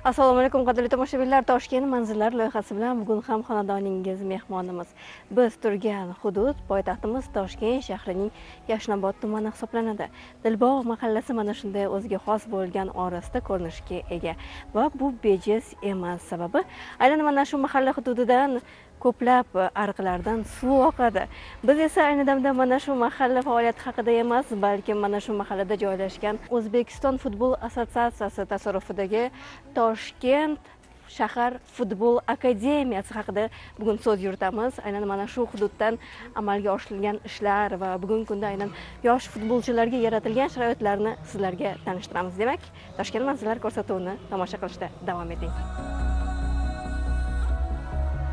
Assalomu alaykum qadrli tomoshabinlar, Toshkent manzillari loyihasi bilan bugun ham xonadoningiz mehmonimiz. Biz turgan hudud poytaxtimiz Toshkent shahrining Yashnobod tumani hisoblanadi. Dilbog' mahallasi mana shunday o'ziga xos bo'lgan orasta ko'rinishga ega va bu bejiz emas. Sababi aynan mana shu mahalla hududidan ko'plab ariqlardan suv oqadi. Biz esa ayni damda mana shu mahalla faoliyati haqida emas, balki mana shu mahallada joylashgan O'zbekiston futbol assotsiatsiyasi tasarrufidagi Toshkent shahar futbol akademiyasi haqida bugun so'z yuritamiz. Aynan mana shu hududdan amalga oshirilgan ishlar va bugungi kunda aynan yosh futbolchilarga yaratilgan sharoitlarni sizlarga tanishtiramiz. Demak, Toshkent manzillari ko'rsatuvini tomosha qilishda davom eting.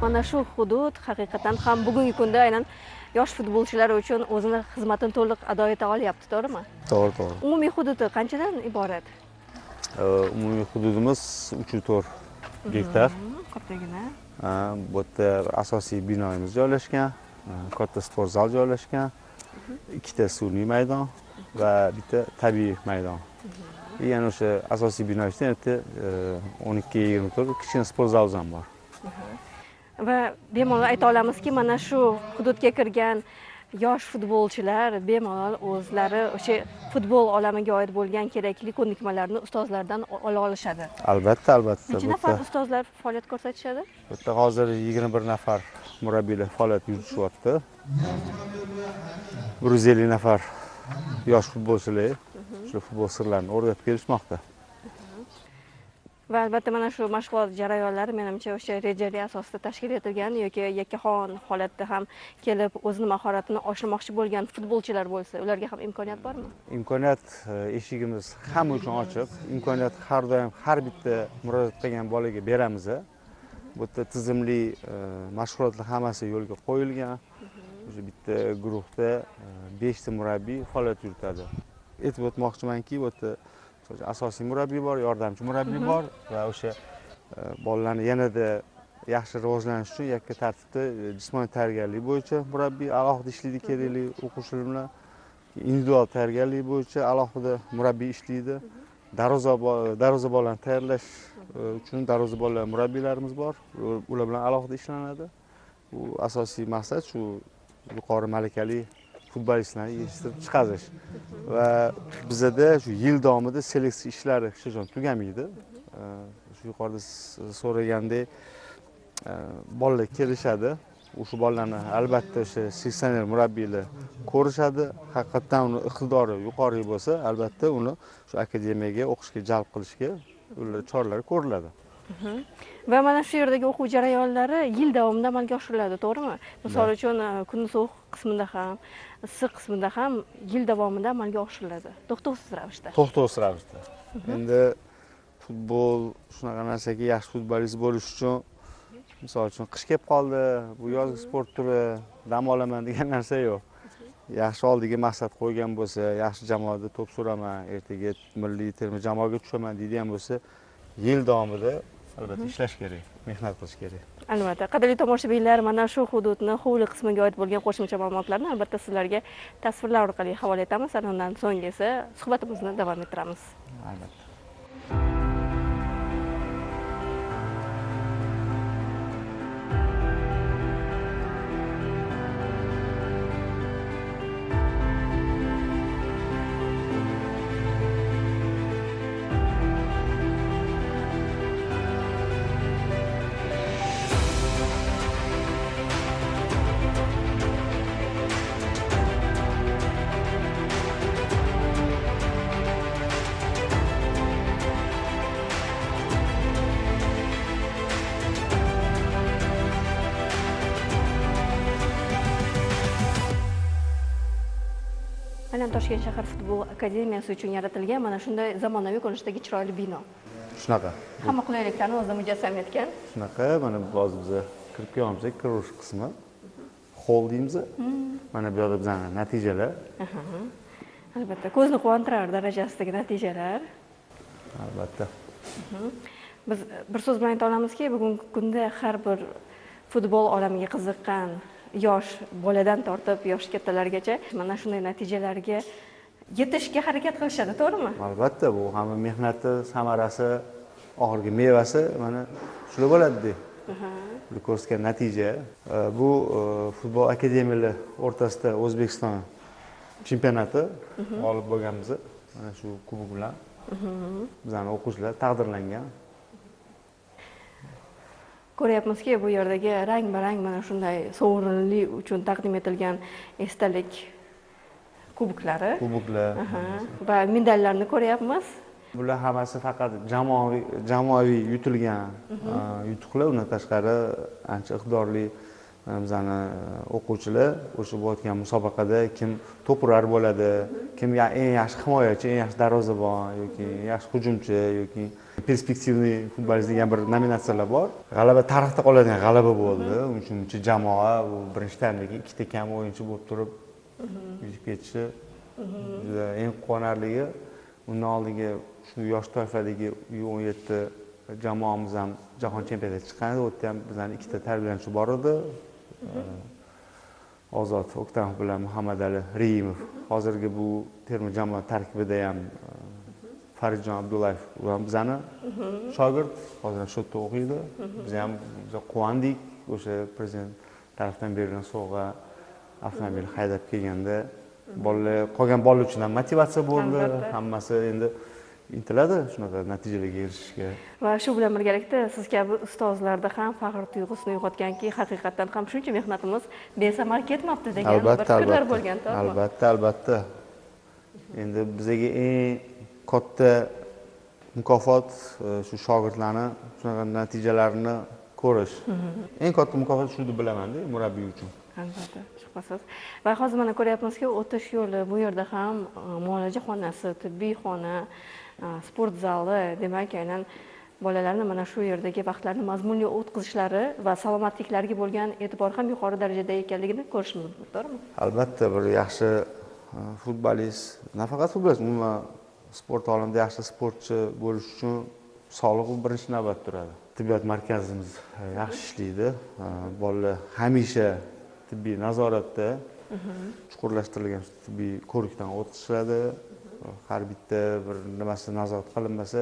Mana shu hudud haqiqatan ham bugungi kunda aynan yosh futbolchilar uchun o'zini xizmatini to'liq ado eta olyapti, to'g'rimi? To'g'ri, to'g'ri. Umumiy hududi qanchadan iborat? Umumiy hududimiz 3,4 gektar. Kattagina. Bu yerda asosiy binoimiz joylashgan, katta sport zal joylashgan, ikkita sun'iy maydon va bitta tabiiy maydon. Yana o'sha asosiy bino ichida bitta 12-24 kichkina sport zalimiz ham bor. Va bemalol ayta olamizki, mana shu hududga kirgan yosh futbolchilar bemalol o'zlari o'sha futbol olamiga oid bo'lgan kerakli ko'nikmalarni ustozlardan ola olishadi. Albatta, albatta. Necha nafar ustozlar faoliyat ko'rsatishadi? Bu yerda hozir 21 nafar murabbiylar faoliyat yuritishyapti. 150 nafar yosh futbolchilar shu futbol sirlarini o'rgatib kelishmoqda. Va albatta mana shu mashg'ulot jarayonlari menimcha o'sha rejali asosida tashkil etilgan yoki yakkaxon holatda ham kelib o'zini mahoratini oshirmoqchi bo'lgan futbolchilar bo'lsa, ularga ham imkoniyat bormi? Imkoniyat eshigimiz hamma uchun ochiq. Imkoniyat har doim har bitta murojaat qilgan bolaga beramiz. Bu yerda tizimli mashg'ulotlar hammasi yo'lga qo'yilgan. O'sha bitta guruhda 5 ta murabbiy faoliyat yuritadi. Aytib o'tmoqchimanki, bu yerda asosiy murabbiy bor, yordamchi murabbiy bor va o'sha bolalarni yanada yaxshi rivojlanish uchun yakka tartibda jismoniy tayyorgarlik bo'yicha murabbiy alohida ishlaydi, kerakli o'quvchilar bilan individual tayyorgarlik bo'yicha alohida murabbiy ishlaydi. Darvozabonlarni tayyorlash uchun darvozabonlar murabbiylarimiz bor, ular bilan alohida ishlanadi. Bu asosiy maqsad shu yuqori malakali futbolistlarni yetishtirib chiqarish va bizada shu yil davomida seleksiya ishlari hech qachon tugamaydi. Shu yuqorida so'ragandek bolalar kelishadi. O'sha bolalarni albatta o'sha seleksioner murabbiylar ko'rishadi. Haqiqatan uni iqtidori yuqori bo'lsa, albatta uni shu akademiyaga o'qishga jalb qilishga ular choralar ko'riladi. Va mana shu yerdagi o'quv jarayonlari yil davomida amalga oshiriladi, to'g'rimi? Misol uchun, kunni sovuq qismida ham, issiq qismida ham yil davomida amalga oshiriladi. To'xtovsiz ravishda. To'xtovsiz ravishda. Endi futbol shunaqa narsaki, yaxshi futbolist bo'lish uchun, misol uchun, qish kelib qoldi, bu yozgi sport turi, dam olaman degan narsa yo'q. Yaxshi oldiga maqsad qo'ygan bo'lsa, yaxshi jamoada to'p suraman, ertaga milliy terma jamoaga tushaman deydigan bo'lsa, yil davomida albatta ishlash kerak, mehnat qilish kerak. Albatta, qadrli tomoshabinlar, mana shu hududni hovli qismiga oid bo'lgan qo'shimcha ma'lumotlarni albatta sizlarga tasvirlar orqali havola etamiz. Ana undan so'ng esa suhbatimizni davom ettiramiz. Albatta. Toshkent shahar futbol akademiyasi uchun yaratilgan mana shunday zamonaviy ko'rinishdagi chiroyli bino. Shunaqa. Hamma qulayliklarni o'zida mujassam etgan. Shunaqa, mana hozir biz kirib kelyapmiz, kirish qismi, hol deymiz. Mana bu yerda bizning natijalar. Albatta, ko'zni quvontirar darajasidagi natijalar. Albatta. Biz bir so'z bilan ayta olamizki, bugungi kunda har bir futbol olamiga qiziqqan yosh boladan tortib yosh kattalargacha mana shunday natijalarga yetishga harakat qilishadi, to'g'rimi? Albatta, bu hamma mehnati samarasi. Oxirgi mevasi mana shular bo'ladi-da. Bu ko'rsatgan natija. Bu futbol akademiyalari o'rtasida O'zbekiston chempionati g'olib bo'lganmiz. Mana shu kubok bilan bizning o'quvchilar taqdirlangan. Ko'ryapmizki, bu yerdagi rang-barang mana shunday sovrinli uchun taqdim etilgan esdalik kuboklari. Kuboklar va medallarni ko'ryapmiz. Bular hammasi faqat jamoaviy yutilgan yutuqlar. Undan tashqari ancha iqtidorli bizani o'quvchilar o'sha bo'layotgan musobaqada kim to'purar bo'ladi, kim eng yaxshi himoyachi, eng yaxshi darvozabon yoki eng yaxshi hujumchi yoki perspektivniy futbolist degan bir nominatsiyalar bor. G'alaba tarixda qoladigan g'alaba bo'ldi. Uncha jamoa bu birinchi taymdagi ikkita kam o'yinchi bo'lib turib yutib ketishi juda eng quvonarligi. Undan oldingi shu yosh toifadagi U17 jamoamiz ham jahon chempionatiga chiqqan edi. U yerda ham bizning ikkita tarbiyalanuvchi bor edi. Ozod O'ktamov bilan Muhammadali Reimov. Hozirgi bu terma jamoa tarkibida ham Faridjon Abdullayev u ham bizani shogird, hozir shu yerda o'qiydi. Biz ham quvondik o'sha prezident tarafdan berilgan sovg'a avtomobil haydab kelganda bolalar, qolgan bolalar uchun ham motivatsiya bo'ldi. Hammasi endi intiladi shunaqa natijalarga erishishga. Va shu bilan birgalikda siz kabi ustozlarda ham faxr tuyg'usini uyg'otganki, haqiqatan ham shuncha mehnatimiz besamar ketmabdi degan bir fikrlar bo'lgan, to'g'rimi? Albatta, albatta. Endi bizga eng katta mukofot shu shogirdlarni shunaqa natijalarini ko'rish. Eng katta mukofot shu deb bilaman-da murabbiy uchun. Albatta, shubhasiz. Va hozir mana ko'ryapmizki, o'tish yo'li bu yerda ham muolaja xonasi, tibbiy xona, sport zali, demak, aynan bolalarni mana shu yerdagi vaqtlarini mazmunli o'tkazishlari va salomatliklariga bo'lgan e'tibor ham yuqori darajada ekanligini ko'rishimiz mumkin, to'g'rimi? Albatta, bir yaxshi futbolist, nafaqat futbolist, umuman sport olamida yaxshi sportchi bo'lish uchun sog'liq birinchi navbatda turadi. Tibbiyot markazimiz yaxshi ishlaydi. Bolalar hamisha tibbiy nazoratda, chuqurlashtirilgan tibbiy ko'rikdan o'tkaziladi. Har bitta bir nimasi nazorat qilinmasa,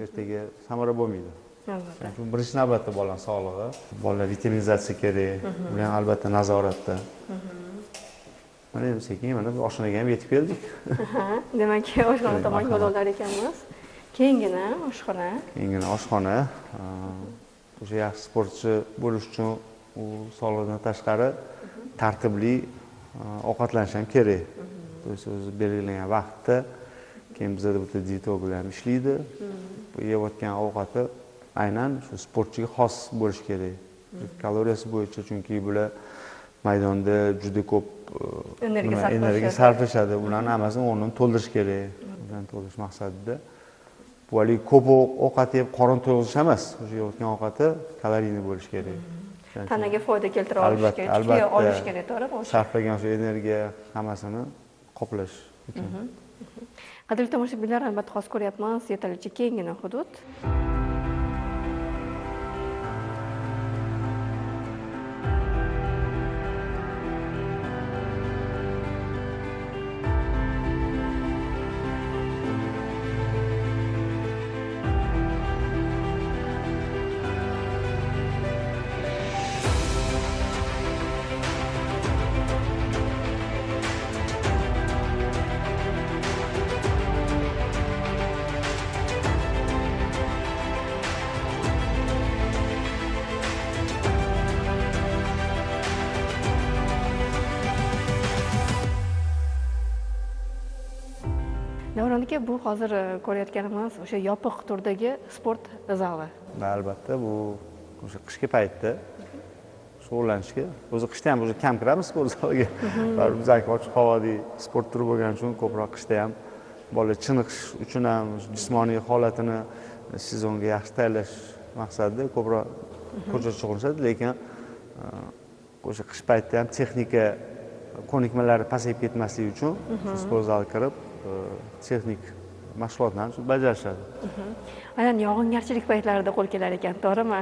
ertaga samara bo'lmaydi. Albatta. Shuning birinchi navbatda bolaning sog'lig'i, bolalar vitaminizatsiya kerak, ular ham albatta nazoratda. Mana endi sekin mana biz oshxonaga ham yetib keldik. Demak, oshxona tomon yo'l olar ekanmiz. Keyingina oshxona. Keyingina oshxona. O'sha yaxshi sportchi bo'lish uchun u sog'liqdan tashqari tartibli ovqatlanish ham kerak. O'zi belgilangan vaqtda, keyin bizada bitta dietologlar ham ishlaydi. Bu yeyotgan ovqati aynan shu sportchiga xos bo'lishi kerak. Kaloriyasi bo'yicha, chunki bular maydonda juda ko'p energiya sarflashadi. Ularni hammasini o'rnini to'ldirish kerak. Ularni to'ldirish maqsadida bu haligi ko'p ovqat yeb qorin to'yg'izish emas, o'sha yeyotgan ovqati kaloriyli bo'lishi kerak. Tanaga foyda keltira olish kerak, kuch olish kerak, to'g'rimi? Sarflagan o'sha energiya hammasini qoplash uchun. Qadrli tomoshabinlar, albatta hozir ko'ryapmiz yetarlicha kenggina hudud. Davron aka, bu hozir ko'rayotganimiz o'sha yopiq turdagi sport zali. Albatta, bu o'sha qishki paytda shug'ullanishga, o'zi qishda ham o'zi kam kiramiz sport zaliga. Baribir bizaniki ochiq havodagi sport turi bo'lgani uchun ko'proq qishda ham bolalar chiniqish uchun ham jismoniy holatini sezonga yaxshi tayyorlash maqsadida ko'proq ko'chada shug'ullanishadi, lekin o'sha qish paytida ham texnika ko'nikmalari pasayib ketmasligi uchun sport zaliga kirib texnik mashg'ulotlarni bajarishadi. Aynan yog'ingarchilik paytlarida qo'l kelar ekan, to'g'rimi?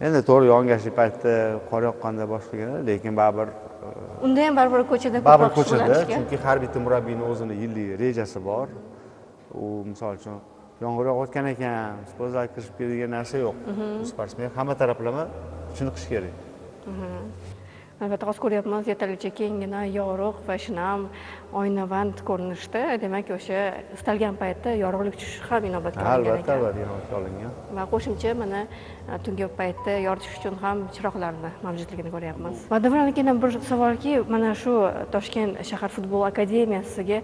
Endi to'g'ri, yog'ingarchilik paytida qor yoqqanda boshqa, lekin baribir unda ham baribir ko'chada ko'proq ko'chada, chunki har bitta murabbiyning o'zini yillik rejasi bor. U misol uchun Yomg'ir yog'ayotgan ekan, sport zalga kirishib kerak degan narsa yo'q. Sportsmen hamma taraflama chiniqish kerak. Albatta, hozir ko'ryapmiz, yetarlicha kenggina, yorug' va shinam oynavand ko'rinishda. Demak, o'sha istalgan paytda yorug'lik tushishi ham inobatga olingan. Albatta, albatta, inobatga olingan. Va qo'shimcha mana tungi paytda yoritish uchun ham chiroqlarni mavjudligini ko'ryapmiz. Va Davron aka, bir savolki, mana shu Toshkent shahar futbol akademiyasiga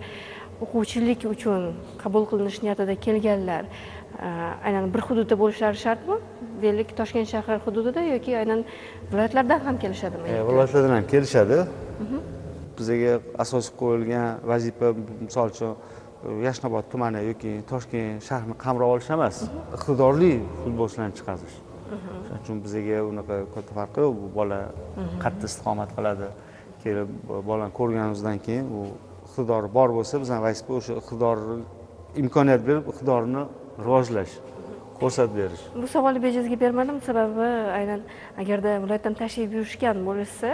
o'quvchilik uchun qabul qilinish niyatida kelganlar aynan bir hududda bo'lishlari shartmi? Deylik, Toshkent shahar hududida yoki aynan viloyatlardan ham kelishadimi? Viloyatlardan ham kelishadi. Bizga asosiy qo'yilgan vazifa, misol uchun, Yashnobod tumani yoki Toshkent shahrini qamrab olish emas, iqtidorli futbolchilarni chiqarish. Shuning uchun bizga unaqa katta farqi yo'q. Bu bola qayerda istiqomat qiladi, kelib bolani ko'rganimizdan keyin u iqtidori bor bo'lsa, bizning vazifa o'sha iqtidorni imkoniyat berib, iqtidorini rivojlash, ko'rsatib berish. Bu savolni bejizga bermadim, sababi aynan agarda viloyatdan tashrif buyurishgan bo'lsa,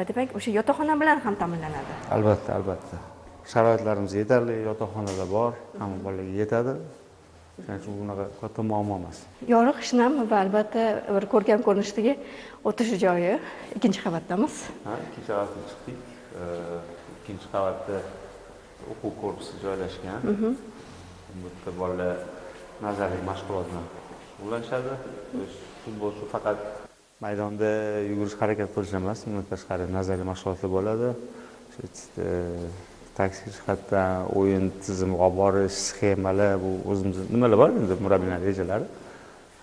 demak o'sha yotoqxona bilan ham ta'minlanadi. Albatta, albatta. Sharoitlarimiz yetarli, yotoqxonalar bor, hamma bolaga yetadi. Shuning uchun bunaqa katta muammo emas. Yorug', shinam va albatta bir ko'rkam ko'rinishdagi o'tish joyi. Ikkinchi qavatdamiz. Ha, ikkinchi qavatga chiqdik. Ikkinchi qavatda o'quv korpusi joylashgan. Bu yerda bolalar nazariy mashg'ulot bilan shug'ullanishadi. Futbolchi faqat maydonda yugurish, harakat qilish emas, undan tashqari nazariy mashg'ulotlar bo'ladi. Taktik jihatdan o'yin tizimi olib borish, sxemalar, bu o'zimiz nimalar bor endi murabbiylar rejalari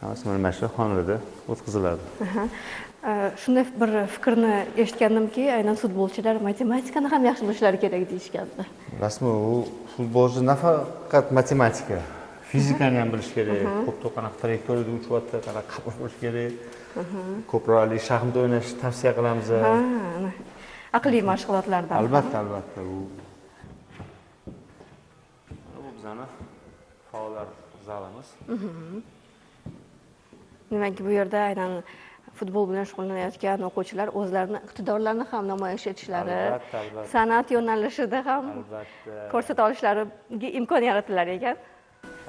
hammasi mana shu xonada o'tkaziladi. Shunday bir fikrni eshitgandimki, aynan futbolchilar matematikani ham yaxshi bilishlari kerak deyishgandi. Rasmi, u futbolchi nafaqat matematika, fizikani ham bilish kerak. Ko'p to'p qanaqa trayektoriyada uchyapti, qanaqa qabul qilish kerak. Ko'proq shaxmat o'ynashni tavsiya qilamiz. Aqliy mashg'ulotlardan. Albatta, albatta. Bu bizning faollar zalimiz. Demak, bu yerda aynan futbol bilan shug'ullanayotgan o'quvchilar o'zlarini iqtidorlarini ham namoyish etishlari, san'at yo'nalishida ham ko'rsata olishlariga imkon yaratilar ekan.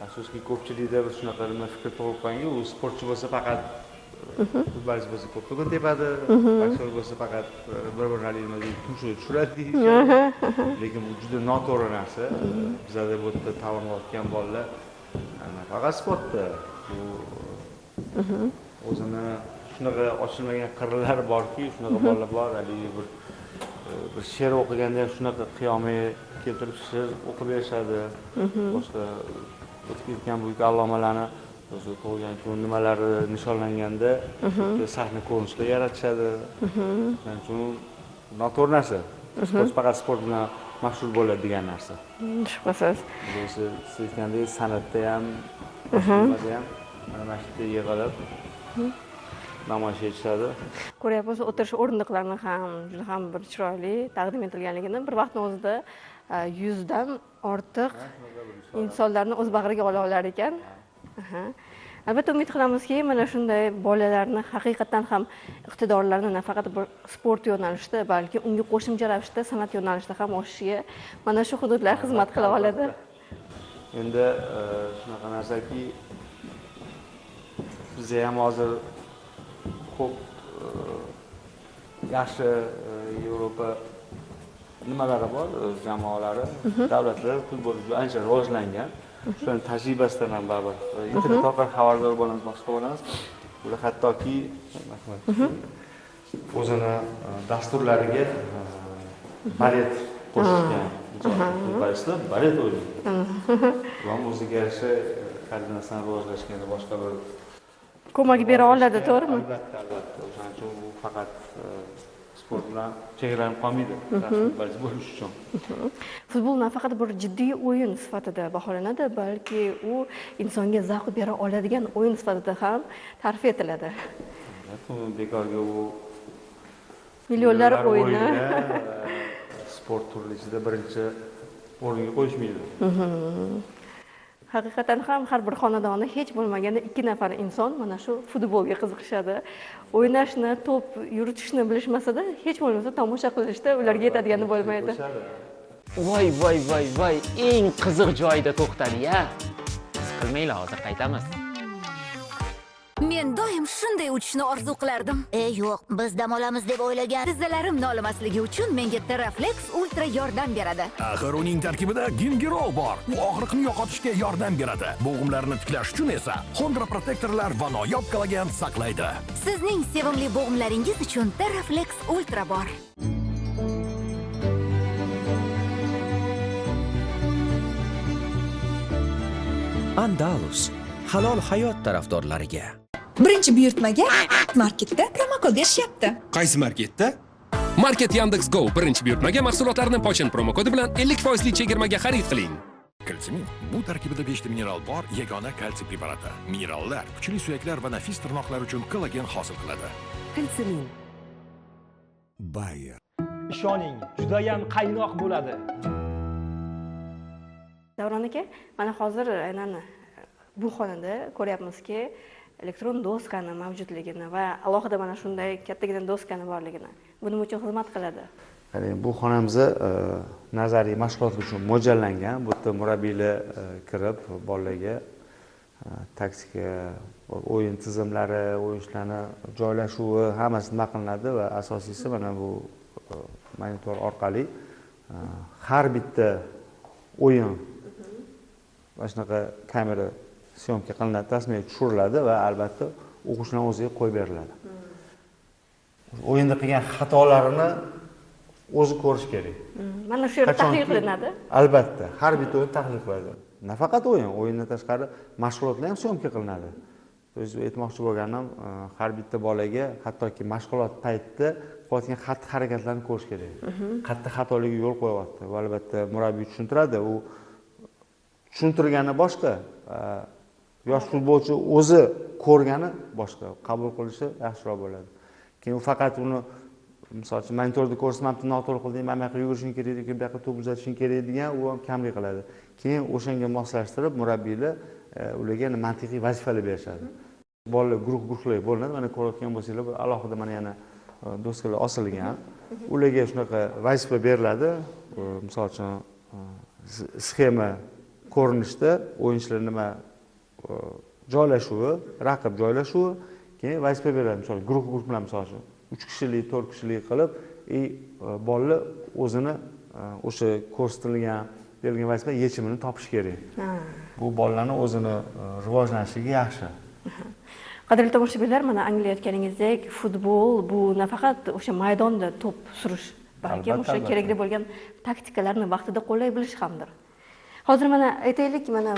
Afsuski, ko'pchilikda bir shunaqa nima fikr tug'ilib qolganki, u sportchi bo'lsa faqat futbolchi bo'lsa ko'p to'g'ri tepadi, aktyor bo'lsa faqat bir-birini haligi nima deydi, tumshug'i tushiradi deyishadi. Lekin bu juda noto'g'ri narsa. Bizada bu yerda ta'lim olayotgan bolalar nafaqat sportda, bu o'zini shunaqa ochilmagan qirralari borki, shunaqa bolalar bor, haligi bir she'r o'qiganda ham shunaqa qiyomiy keltirib she'r o'qib berishadi. Boshqa o'tib ketgan buyuk allomalarni o'zi tug'ilgan kun nimalari nishonlanganda sahna ko'rinishlar yaratishadi. Shuning uchun noto'g'ri narsa. Sport faqat sport bilan mashhur bo'ladi degan narsa. Shubhasiz. O'zi siz aytgandek, san'atda ham, boshqa ham mana shu yerda yig'ilib namoyish etishadi. Ko'ryapmiz, o'tirish o'rindiqlarini ham juda ham bir chiroyli taqdim etilganligini, bir vaqtning o'zida 100 dan ortiq insonlarni o'z bag'riga ola olar ekan. Albatta, umid qilamizki, mana shunday bolalarni haqiqatan ham iqtidorlarini nafaqat bir sport yo'nalishida, balki unga qo'shimcha ravishda san'at yo'nalishida ham oshishiga mana shu hududlar xizmat qila oladi. Endi shunaqa narsaki, bizda ham hozir ko'p yaxshi Yevropa nimalari bor, jamoalari, davlatlar futbol ancha rivojlangan. Shularning tajribasidan ham baribir internet orqali xabardor bo'lamiz, boshqa bo'lamiz. Ular hattoki o'zini dasturlariga balet qo'shishgan. Futbolistlar balet o'ynaydi. Ular o'ziga yarasha koordinatsiyani rivojlashganda boshqa bir ko'mak bera oladi, to'g'rimi? Albatta, albatta. O'shaning uchun bu faqat sport bilan chegaralanib qolmaydi, futbolchi bo'lish uchun. Futbol nafaqat bir jiddiy o'yin sifatida baholanadi, balki u insonga zavq bera oladigan o'yin sifatida ham ta'rif etiladi. Albatta, bekorga u millionlar o'yini sport turi ichida birinchi o'ringa qo'yishmaydi. Haqiqatan ham har bir xonadonda hech bo'lmaganda 2 nafar inson mana shu futbolga qiziqishadi. O'ynashni, to'p yuritishni bilishmasa-da, hech bo'lmasa tomosha qilishda ularga yetadigani bo'lmaydi. Voy voy voy voy, eng qiziq joyda to'xtadi-ya. qilmanglar, hozir qaytamiz. Men doim shunday uchishni orzu qilardim. Yo'q, biz dam olamiz deb o'ylagan. Tizzalarim nolimasligi uchun menga Teraflex Ultra yordam beradi. Axir uning tarkibida gingerol bor. U og'riqni yo'qotishga yordam beradi. Bo'g'imlarni tiklash uchun esa xondroprotektorlar va noyob kollagen saqlaydi. Sizning sevimli bo'g'imlaringiz uchun Teraflex Ultra bor. Andalus halol hayot tarafdorlariga. Birinchi buyurtmaga marketda promokod berishyapti. Qaysi marketda? Market Yandex Go birinchi buyurtmaga mahsulotlarni Pochin promokodi bilan 50% chegirmaga xarid qiling. Kalsimin bu tarkibida 5 ta mineral bor yagona kalsiy preparati. Minerallar kuchli suyaklar va nafis tirnoqlar uchun kollagen hosil qiladi. Kalsimin. Bayer. Ishoning, juda ham qaynoq bo'ladi. Davron aka, mana hozir aynan bu xonada ko'ryapmizki, elektron doskani mavjudligini va alohida mana shunday kattagina doskani borligini. Bu nima uchun xizmat qiladi? Qarang, bu xonamiz nazariy mashg'ulot uchun mo'ljallangan. Bu yerda murabbiylar kirib bolalarga taktika, o'yin tizimlari, o'yinchilarni joylashuvi hammasi nima qilinadi va asosiysi mana bu monitor orqali har bitta o'yin mana shunaqa kamera syomka qilinadi, tasmaga tushiriladi va albatta o'quvchilarning o'ziga qo'yib beriladi. O'yinda qilgan xatolarini o'zi ko'rish kerak. Mana shu yerda tahlil qilinadi. Albatta, har bitta o'yin tahlil qilinadi. Nafaqat o'yin, o'yindan tashqari mashg'ulotlar ham syomka qilinadi. O'zi aytmoqchi bo'lganim, har bitta bolaga hattoki mashg'ulot paytida qilayotgan xatti-harakatlarni ko'rish kerak. Qatta xatoligiga yo'l qo'yapti. Va albatta murabbiy tushuntiradi, u tushuntirgani boshqa, yosh futbolchi o'zi ko'rgani boshqa, qabul qilishi yaxshiroq bo'ladi. Keyin u faqat uni misol uchun monitorda ko'rsa, mana bu noto'g'ri qilding, mana bu yoqqa yugurishing kerak yoki bu yoqqa to'p uzatishing kerak degan, u ham kamlik qiladi. Keyin o'shanga moslashtirib murabbiylar ularga mantiqiy vazifalar berishadi. Bolalar guruh-guruhlarga bo'linadi. Mana ko'rayotgan bo'lsanglar, alohida mana yana doskalar osilgan. Ularga shunaqa vazifa beriladi. Misol uchun sxema ko'rinishda o'yinchilar nima joylashuvi, raqib joylashuvi, keyin vazifa beriladi. Misol guruh-guruh bilan, misol uchun 3 kishilik, 4 kishilik qilib, bolalar o'zini o'sha ko'rsatilgan berilgan vazifa yechimini topish kerak. Bu bolalarning o'zini rivojlanishiga yaxshi. Qadrli tomoshabinlar, mana anglayotganingizdek, futbol bu nafaqat o'sha maydonda to'p surish, balki o'sha kerakli bo'lgan taktikalarni vaqtida qo'llay bilish hamdir. Hozir mana aytaylik, mana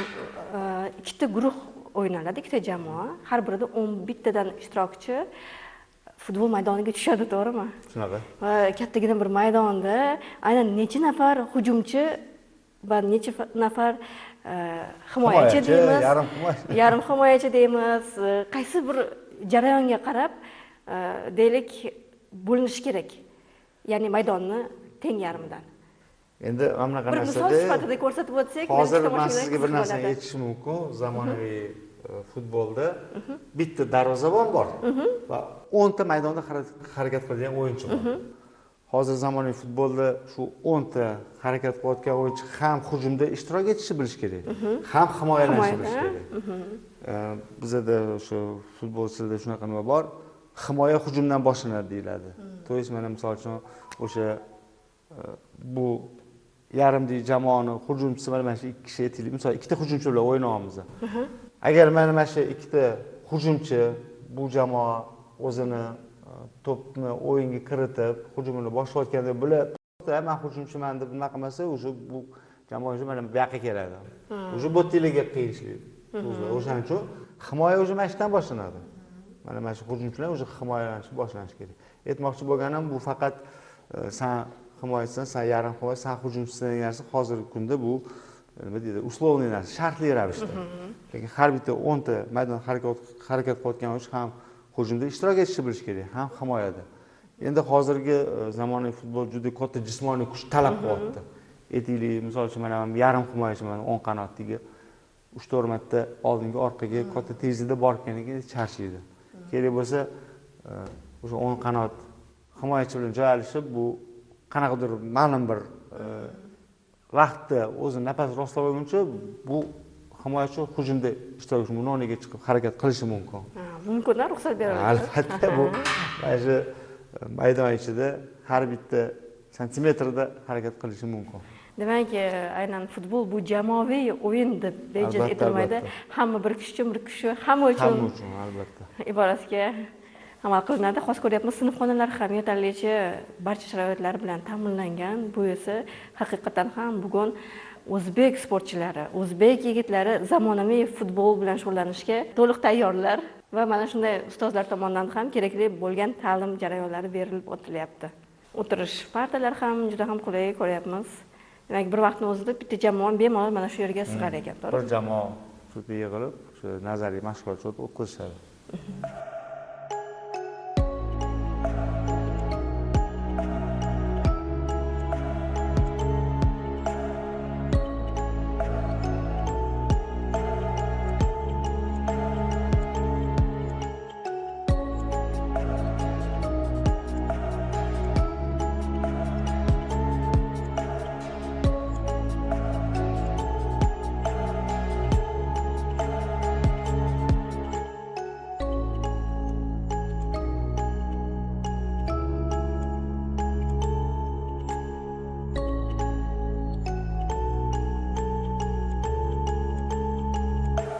ikkita guruh o'ynaladi, ikkita jamoa, har birida 11 tadan ishtirokchi futbol maydoniga tushadi, to'g'rimi? Shunaqa. Va kattagina bir maydonda aynan necha nafar hujumchi va necha nafar himoyachi deymiz, yarim himoyachi deymiz, qaysi bir jarayonga qarab deylik bo'linishi kerak. Ya'ni maydonni teng yarmidan. Endi mana bunaqa narsada bir misol sifatida ko'rsatib o'tsak, hozir men sizga bir narsani aytishim mumkin. Zamonaviy futbolda bitta darvozabon bor va 10 ta maydonda harakat qiladigan o'yinchi bor. Hozir zamonaviy futbolda shu 10 ta harakat qilayotgan o'yinchi ham hujumda ishtirok etishni bilish kerak, ham himoyalanishni bilish kerak. Bizada o'sha futbolchilarda shunaqa nima bor, himoya hujumdan boshlanadi deyiladi. To есть mana misol uchun o'sha bu yarimdagi jamoani hujumchisi mana shu 2 kishi aytaylik, misol ikkita hujumchi bilan o'ynayapmiz. Agar mana shu ikkita hujumchi bu jamoa o'zini to'pni o'yinga kiritib, hujumini boshlayotganda bular men hujumchiman deb nima qilmasa, o'sha bu jamoa o'zi mana bu yoqqa keladi. O'sha bo'ttilarga qiyinchilik. O'shaning uchun himoya o'zi mana shundan boshlanadi. Mana shu hujumchilar o'zi himoyalanishi boshlanishi kerak. Aytmoqchi bo'lganim, bu faqat san himoyachisan, san yarim himoya, san hujumchisan degan narsa hozirgi kunda bu nima deydi, uslovniy narsa, shartli ravishda. Lekin har bitta 10 ta maydon harakat qilayotgan o'yinchi ham hujumda ishtirok etishni bilish kerak, ham himoyada. Endi hozirgi zamonaviy futbol juda katta jismoniy kuch talab qilyapti. Aytaylik, misol uchun mana yarim himoyachi mana o'ng qanotdagi 3-4 marta oldinga, orqaga katta tezlikda borib kelgandan keyin charchaydi. Kerak bo'lsa o'sha o'ng qanot himoyachi bilan joy alishib, bu qanaqadir ma'lum bir vaqtda o'zi nafas rostlab olguncha bu Himoyachi hujumda ishtirok etishi mumkin, o'rniga chiqib harakat qilishi mumkin. Mumkin, ruxsat beriladi. Albatta, bu mana shu maydon ichida har bitta santimetrda harakat qilishi mumkin. Demak, aynan futbol bu jamoaviy o'yin deb bejiz aytilmaydi. Hamma bir kishi uchun, bir kishi hamma uchun. Hamma uchun, albatta. Iborasiga amal qilinadi. Hozir ko'ryapmiz, sinfxonalar ham yetarlicha barcha sharoitlar bilan ta'minlangan. Bu esa haqiqatan ham bugun o'zbek sportchilari, o'zbek yigitlari zamonaviy futbol bilan shug'ullanishga to'liq tayyorlar va mana shunday ustozlar tomonidan ham kerakli bo'lgan ta'lim jarayonlari berilib o'tilyapti. O'tirish partalar ham juda ham qulay ko'ryapmiz. Demak, bir vaqtning o'zida bitta jamoa bemalol mana shu yerga sig'ar ekan, to'g'rimi? Bir jamoa shu yerga yig'ilib, o'sha nazariy mashg'ulot o'tkazishadi.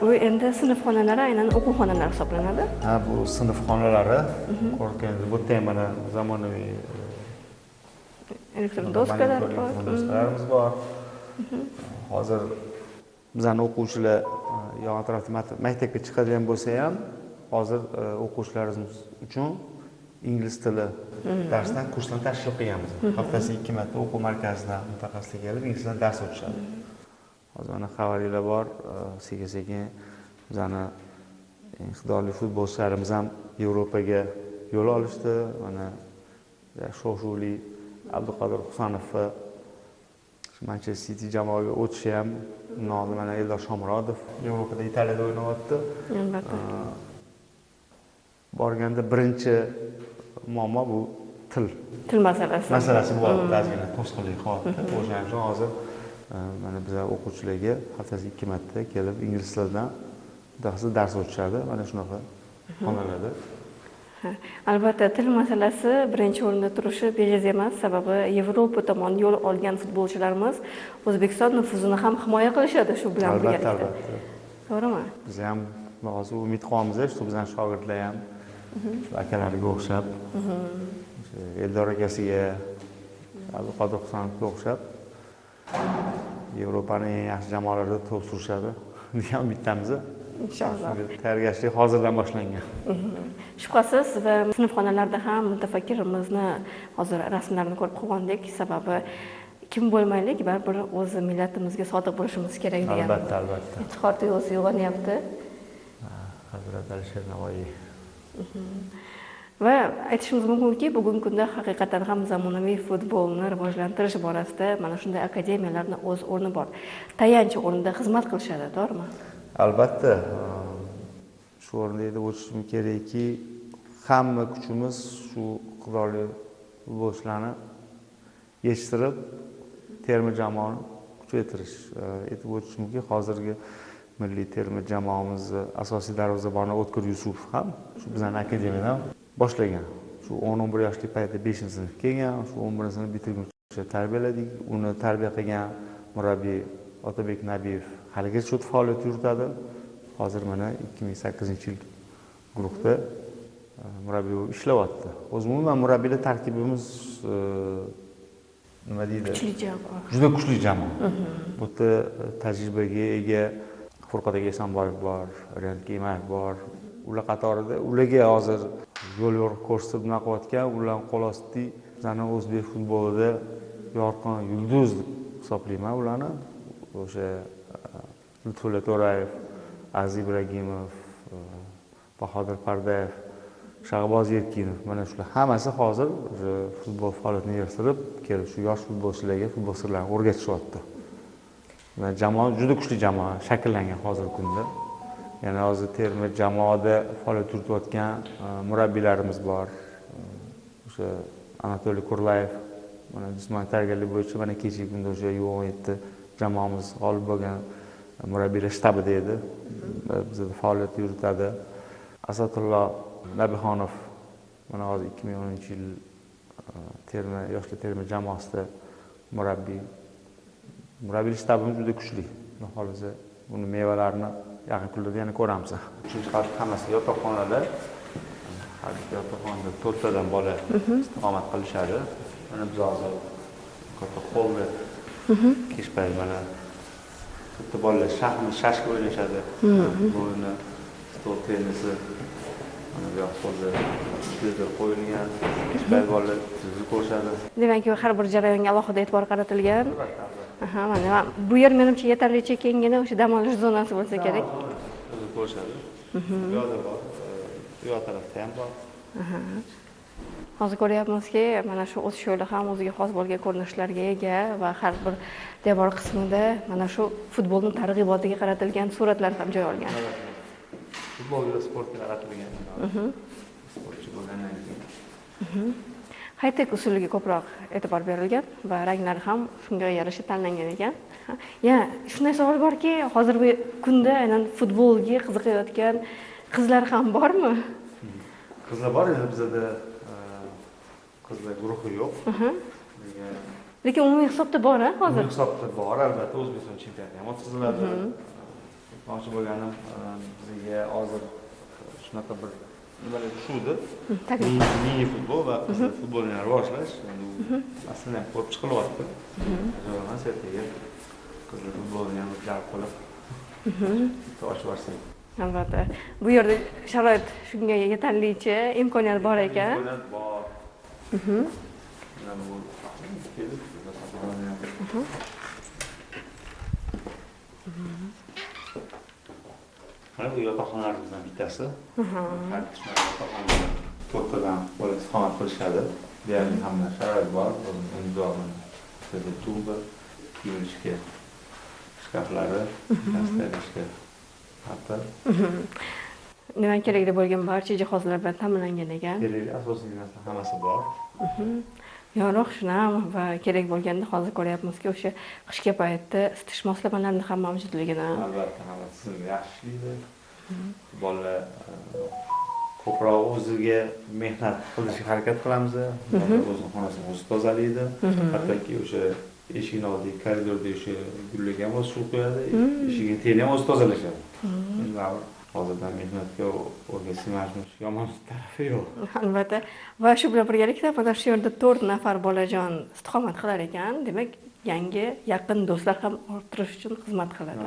Bu endi sinf xonalari aynan o'quv xonalari hisoblanadi. Ha, bu sinf xonalari. Ko'rganingiz bu yerda ham mana zamonaviy elektron doskalar bor. Doskalarimiz bor. Hozir bizning o'quvchilar yon atrofda maktabga chiqadigan bo'lsa ham, hozir o'quvchilarimiz uchun ingliz tili darsidan kurslar tashkil qilganmiz. Haftasiga 2 marta o'quv markazidan mutaxassislar kelib ingliz tilidan dars o'tishadi. Hozir mana xabaringlar bor, sekin-sekin bizani iqtidorli futbolchilarimiz ham Yevropaga yo'l olishdi. Mana shov-shuvli Abduqodir Husanov Manchester City jamoasiga o'tishi ham, undan oldin mana Eldor Shomurodov Yevropada, Italiyada o'ynayapti. Albatta. Borganda birinchi muammo bu til. Til masalasi. Masalasi bo'ldi, ozgina to'sqinlik qilyapti. O'shaning uchun hozir mana bizlar o'quvchilarga haftasiga 2 marta kelib ingliz tilidan mutaxassis dars o'tishadi. Mana shunaqa xonalarda. Albatta, til masalasi birinchi o'rinda turishi bejiz emas, sababi Yevropa tomon yo'l olgan futbolchilarimiz O'zbekiston nufuzini ham himoya qilishadi shu bilan birgalikda. Albatta, albatta. To'g'rimi? Biz ham hozir umid qilamiz, shu bizning shogirdlar ham shu akalariga o'xshab, Eldor akasiga, Abduqodir Husanovga o'xshab Yevropaning eng yaxshi jamoalarida to'p surishadi degan umiddamiz. Inshaalloh. Tayyorgarlik hozirdan boshlangan. Shubhasiz, va sinfxonalarda ham mutafakkirimizni hozir rasmlarini ko'rib quvondik, sababi kim bo'lmaylik, baribir o'z millatimizga sodiq bo'lishimiz kerak degan. Albatta, albatta. Iftixor tuyg'usi uyg'onyapti. Hazrat Alisher Navoiy. Va aytishimiz mumkinki, bugungi kunda haqiqatan ham zamonaviy futbolni rivojlantirish borasida mana shunday akademiyalarning o'z o'rni bor. Tayanch o'rnida xizmat qilishadi, to'g'rimi? Albatta. Shu o'rinda aytib o'tishim kerakki, hamma kuchimiz shu iqtidorli futbolchilarni yetishtirib, terma jamoani kuchaytirish. Aytib o'tishim mumkin, hozirgi milliy terma jamoamizni asosiy darvozaboni O'tkir Yusupov ham shu bizning akademiyadan boshlagan. Shu 10-11 yoshli paytda 5-sinfga kelgan, shu 11-sinf bitirguncha tarbiyaladik. Uni tarbiya qilgan murabbiy Otabek Nabiyev haligacha shu faoliyat yuritadi. Hozir mana 2008-yil guruhda murabbiy bo'lib ishlayapti. O'zi umuman murabbiylar tarkibimiz nima deydi? Kuchli jamoa. Juda kuchli jamoa. Bu yerda tajribaga ega Furqat aka Esanboyev bor, Rinat Imayev bor. Ular qatorida ularga hozir yo'l yo'riq ko'rsatib nima qilayotgan, ular qo'l osti bizani o'zbek futbolida yorqin yulduz deb hisoblayman ularni. O'sha Lutfulla To'rayev, Aziz Ibragimov, Bahodir Pardayev, Shahboz Erkinov, mana shular hammasi hozir o'sha futbol faoliyatini yig'ishtirib kelib shu yosh futbolchilarga futbol sirlarini o'rgatishyapti. Jamoa juda kuchli jamoa shakllangan hozirgi kunda. Ya'ni hozir terma jamoada faoliyat yuritayotgan murabbiylarimiz bor. O'sha Anatoliy Kurlayev mana jismoniy tayyorgarlik bo'yicha mana kechagi kunda o'sha U17 jamoamiz g'olib bo'lgan murabbiylar shtabida edi. Bizda faoliyat yuritadi. Asadullo Nabixonov mana hozir 2010-yil terma yoshlar terma jamoasida murabbiy. Murabbiylik shtabimiz juda kuchli. Xudo xohlasa buni mevalarini yaqin kunlarda yana ko'ramiz. 3-qavat hammasi yotoqxonalar. Har bitta yotoqxonada 4 tadan bola istiqomat qilishadi. Mana biz hozir katta holda kech payt mana bitta bolalar shaxmat, shashka o'ynashadi. Buni stol tennisi, mana bu yoq stolda televizor qo'yilgan. Kech payt bolalar televizor ko'rishadi. Demak, har bir jarayonga alohida e'tibor qaratilgan. Aha, mana bu yer menimcha yetarlicha kenggina o'sha dam olish zonasi bo'lsa kerak. O'zi ko'rishadi. Bu yoqda bor, bu yoq tarafda ham bor. Hozir ko'ryapmizki, mana shu o'sish yo'li ham o'ziga xos bo'lgan ko'rinishlarga ega va har bir devor qismida mana shu futbolning targ'ibotiga qaratilgan suratlar ham joy olgan. Futbol va sportga qaratilgan. Sportchi bo'lgandan keyin. High-tech usuliga ko'proq e'tibor berilgan va ranglar ham shunga yarasha tanlangan ekan. Ya, shunday savol borki, hozirgi kunda aynan futbolga qiziqayotgan qizlar ham bormi? Qizlar bor, endi bizda qizlar guruhi yo'q. Lekin umumiy hisobda bor, ha, hozir? Umumiy hisobda bor, albatta O'zbekiston chempionati ham o'tkaziladi. Aytmoqchi bo'lganim, bizga hozir shunaqa bir nimalar tushuvdi. Mini futbol va qizlar futbolini rivojlash, endi u aslida ham ko'rib chiqilyapti. Emas, ertaga qizlar futbolini ham jalb qilib bitta ochib yuborsak. Albatta. Bu yerda sharoit shunga yetarlicha imkoniyat bor ekan. Imkoniyat bor. Mana bu yotoqxonalarimizdan bittasi. Har bitta yotoqxonada 4 tadan bola istiqomat qilishadi. Deyarli hamma sharoit bor. O'zini bizda tuba, kiyinishga shkaflari, tayyorlashga hatto. Nima kerakli bo'lgan barcha jihozlar bilan ta'minlangan ekan. Kerakli asosiy narsa hammasi bor. Yorug', shinam va kerak bo'lganda hozir ko'ryapmizki, o'sha qishki paytda isitish moslamalarini ham mavjudligini. Albatta, hamma tizim yaxshi ishlaydi. Bolalar ko'proq o'ziga mehnat qilishga harakat qilamiz. Bolalar o'zini xonasini o'zi tozalaydi. Hattoki o'sha eshikning oldidagi koridorda o'sha gullarga ham o'zi suv qo'yadi, eshigini tagini ham o'zi tozalashadi. Endi baribir hozirdan mehnatga o'rgatishning yomon tarafi yo'q. Albatta. Va shu bilan birgalikda mana shu yerda 4 nafar bolajon istiqomat qilar ekan, demak, yangi yaqin do'stlar ham orttirish uchun xizmat qiladi.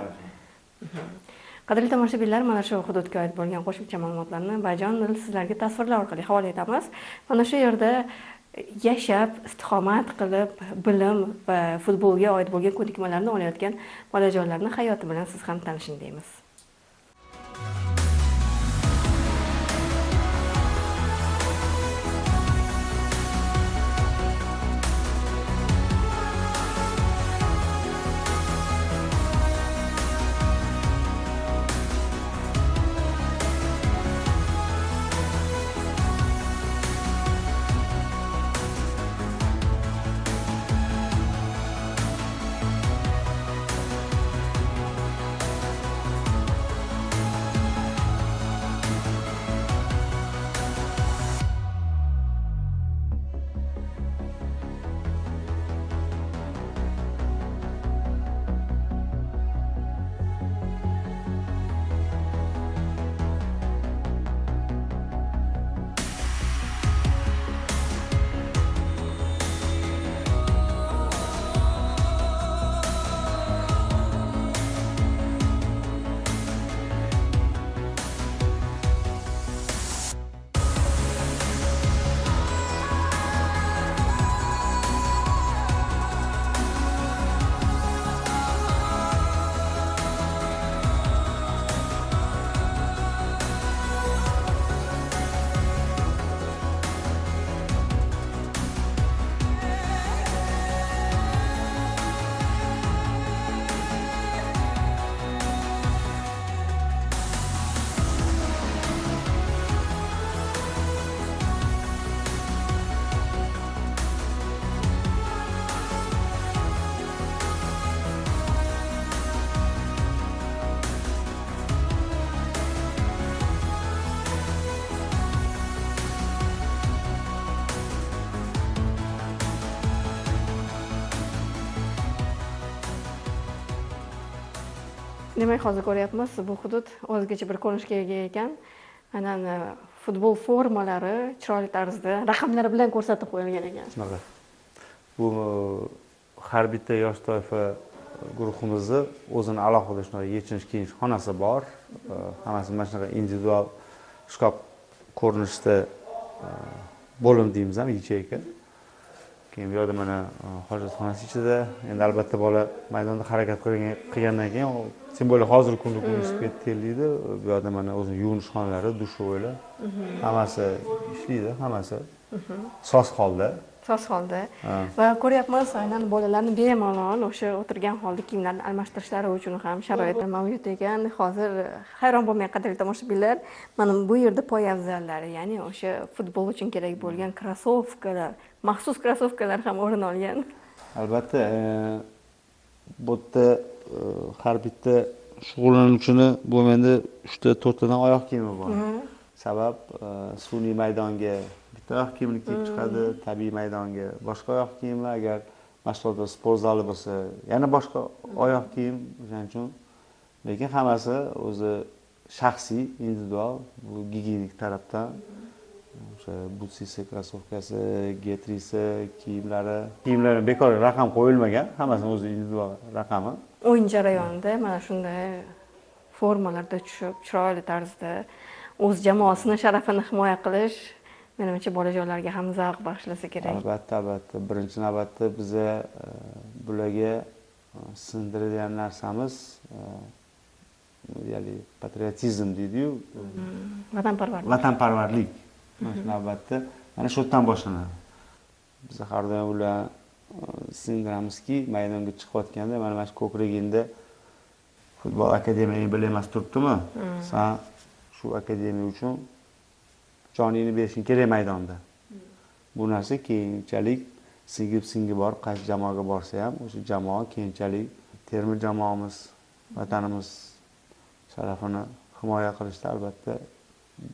Qadrli tomoshabinlar, mana shu hududga oid bo'lgan qo'shimcha ma'lumotlarni bajonidil sizlarga tasvirlar orqali havola etamiz. Mana shu yerda yashab, istiqomat qilib, bilim va futbolga oid bo'lgan ko'nikmalarni olayotgan bolajonlarning hayoti bilan siz ham tanishing deymiz. Demak, hozir ko'ryapmiz, bu hudud o'zgacha bir ko'rinishga ega ekan. Aynan futbol formalari chiroyli tarzda raqamlar bilan ko'rsatib qo'yilgan ekan. Shunaqa. Bu har bitta yosh toifa guruhimizni o'zini alohida shunaqa yechinish kiyinish xonasi bor. Hammasi mana shunaqa individual shkaf ko'rinishda bo'lim deymiz ham, yacheyka. Keyin bu yerda mana hojatxonasi ichida. Endi albatta bola maydonda harakat qilgandan keyin, tем более hozirgi kunda kun isib ketdi, terlaydi. Bu yerda mana o'zini yuvinish xonalari, душевой lar hammasi ishlaydi, hammasi soz holda. Soz holda. Va ko'ryapmiz, aynan bolalarni bemalol o'sha o'tirgan holda kiyimlarni almashtirishlari uchun ham sharoit mavjud ekan. Hozir hayron bo'lmang, qadrli tomoshabinlar, mana bu yerda poyabzallar, ya'ni o'sha futbol uchun kerak bo'lgan krossovkalar, maxsus krossovkalar ham o'rin olgan. Albatta, bu yerda har bitta shug'ullanuvchini bo'lmaganda 3ta 4tadan oyoq kiyimi bor. Sabab sun'iy maydonga bitta oyoq kiyimini kiyib chiqadi, tabiiy maydonga boshqa oyoq kiyimi, agar mashg'ulotda sport zali bo'lsa, yana boshqa oyoq kiyim, o'shaning uchun. Lekin hammasi o'zi shaxsiy, individual, bu gigiyenik tarafdan o'sha butsisi, krossovkasi, getrisi, kiyimlari, kiyimlari bekor raqam qo'yilmagan, hammasini o'zi individual raqami. O'yin jarayonida mana shunday formalarda tushib, chiroyli tarzda o'z jamoasini sharafini himoya qilish menimcha bolajonlarga ham zavq bag'ishlasa kerak. Albatta, albatta. Birinchi navbatda biza bularga singdiradigan narsamiz ya'ni patriotizm deydi-yu, vatanparvarlik. Vatanparvarlik. Mana shu navbatda mana shu yerdan boshlanadi. Biz har doim ular singdiramizki, maydonga chiqayotganda mana shu ko'kragingda futbol akademiya emblemasi turibdimi? San shu akademiya uchun joningni berishing kerak maydonda. Bu narsa keyinchalik singib borib, qaysi jamoaga borsa ham o'sha jamoa keyinchalik terma jamoamiz, vatanimiz sharafini himoya qilishda albatta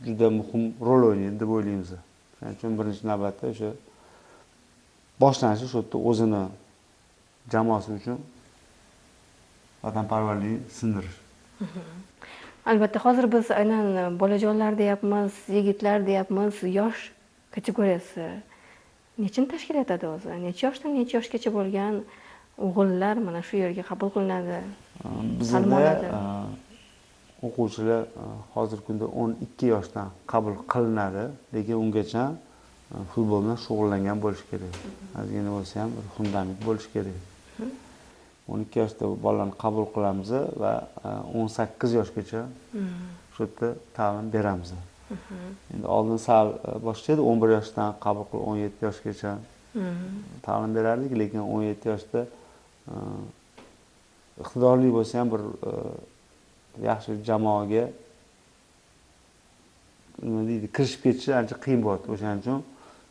juda muhim rol o'ynaydi deb o'ylaymiz. Shuning uchun birinchi navbatda o'sha boshlanishi shu yerda o'zini jamoasi uchun vatanparvarlikni sindirish. Albatta, hozir biz aynan bolajonlar deyapmiz, yigitlar deyapmiz, yosh kategoriyasi nechini tashkil etadi o'zi? Necha yoshdan necha yoshgacha bo'lgan o'g'illar mana shu yerga qabul qilinadi? Bizda o'quvchilar hozirgi kunda 12 yoshdan qabul qilinadi, lekin ungacha futbol bilan shug'ullangan bo'lishi kerak. Ozgina bo'lsa ham bir fundament bo'lishi kerak. 12 yoshda bolalarni qabul qilamiz va 18 yoshgacha shu yerda ta'lim beramiz. Endi oldin sal boshqa edi, 11 yoshdan qabul qilib 17 yoshgacha ta'lim berardik, lekin 17 yoshda iqtidorli bo'lsa ham bir yaxshi jamoaga nima deydi, kirishib ketishi ancha qiyin bo'ladi. O'shaning uchun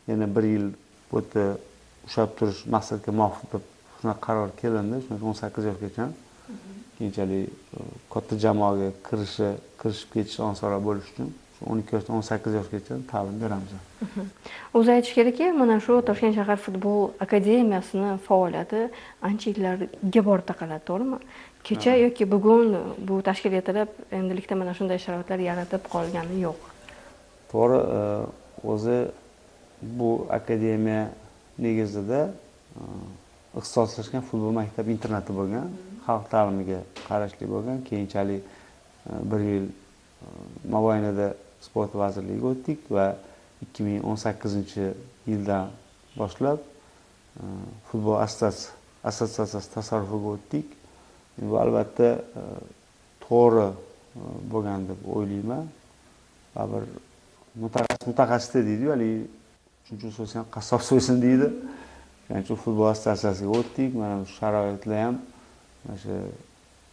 yana bir yil bu yerda ushlab turish maqsadga muvofiq deb shunaqa qaror kelindi. Shuning uchun 18 yoshgacha keyinchalik katta jamoaga kirishib ketishi osonroq bo'lishi uchun 12 yoshdan 18 yoshgacha ta'lim beramiz. O'zi aytish kerakki, mana shu Toshkent shahar futbol akademiyasini faoliyati ancha yillarga borib taqaladi, to'g'rimi? Kecha yoki bugun bu tashkil etilib, endilikda mana shunday sharoitlar yaratib qolgani yo'q. To'g'ri, o'zi bu akademiya negizida ixtisoslashgan futbol maktab internati bo'lgan, xalq ta'limiga qarashli bo'lgan. Keyinchalik bir yil mobaynida sport vazirligiga o'tdik va 2018-yildan boshlab futbol assotsiatsiyasi tasarrufiga o'tdik. Bu albatta to'g'ri bo'lgan deb o'ylayman. Va bir mutaxassis deydi-yu, haligi chunki so'ysa ham qassob so'ysin deydi. Shuning uchun futbol assotsiatsiyasiga o'tdik. Mana shu sharoitlar ham mana shu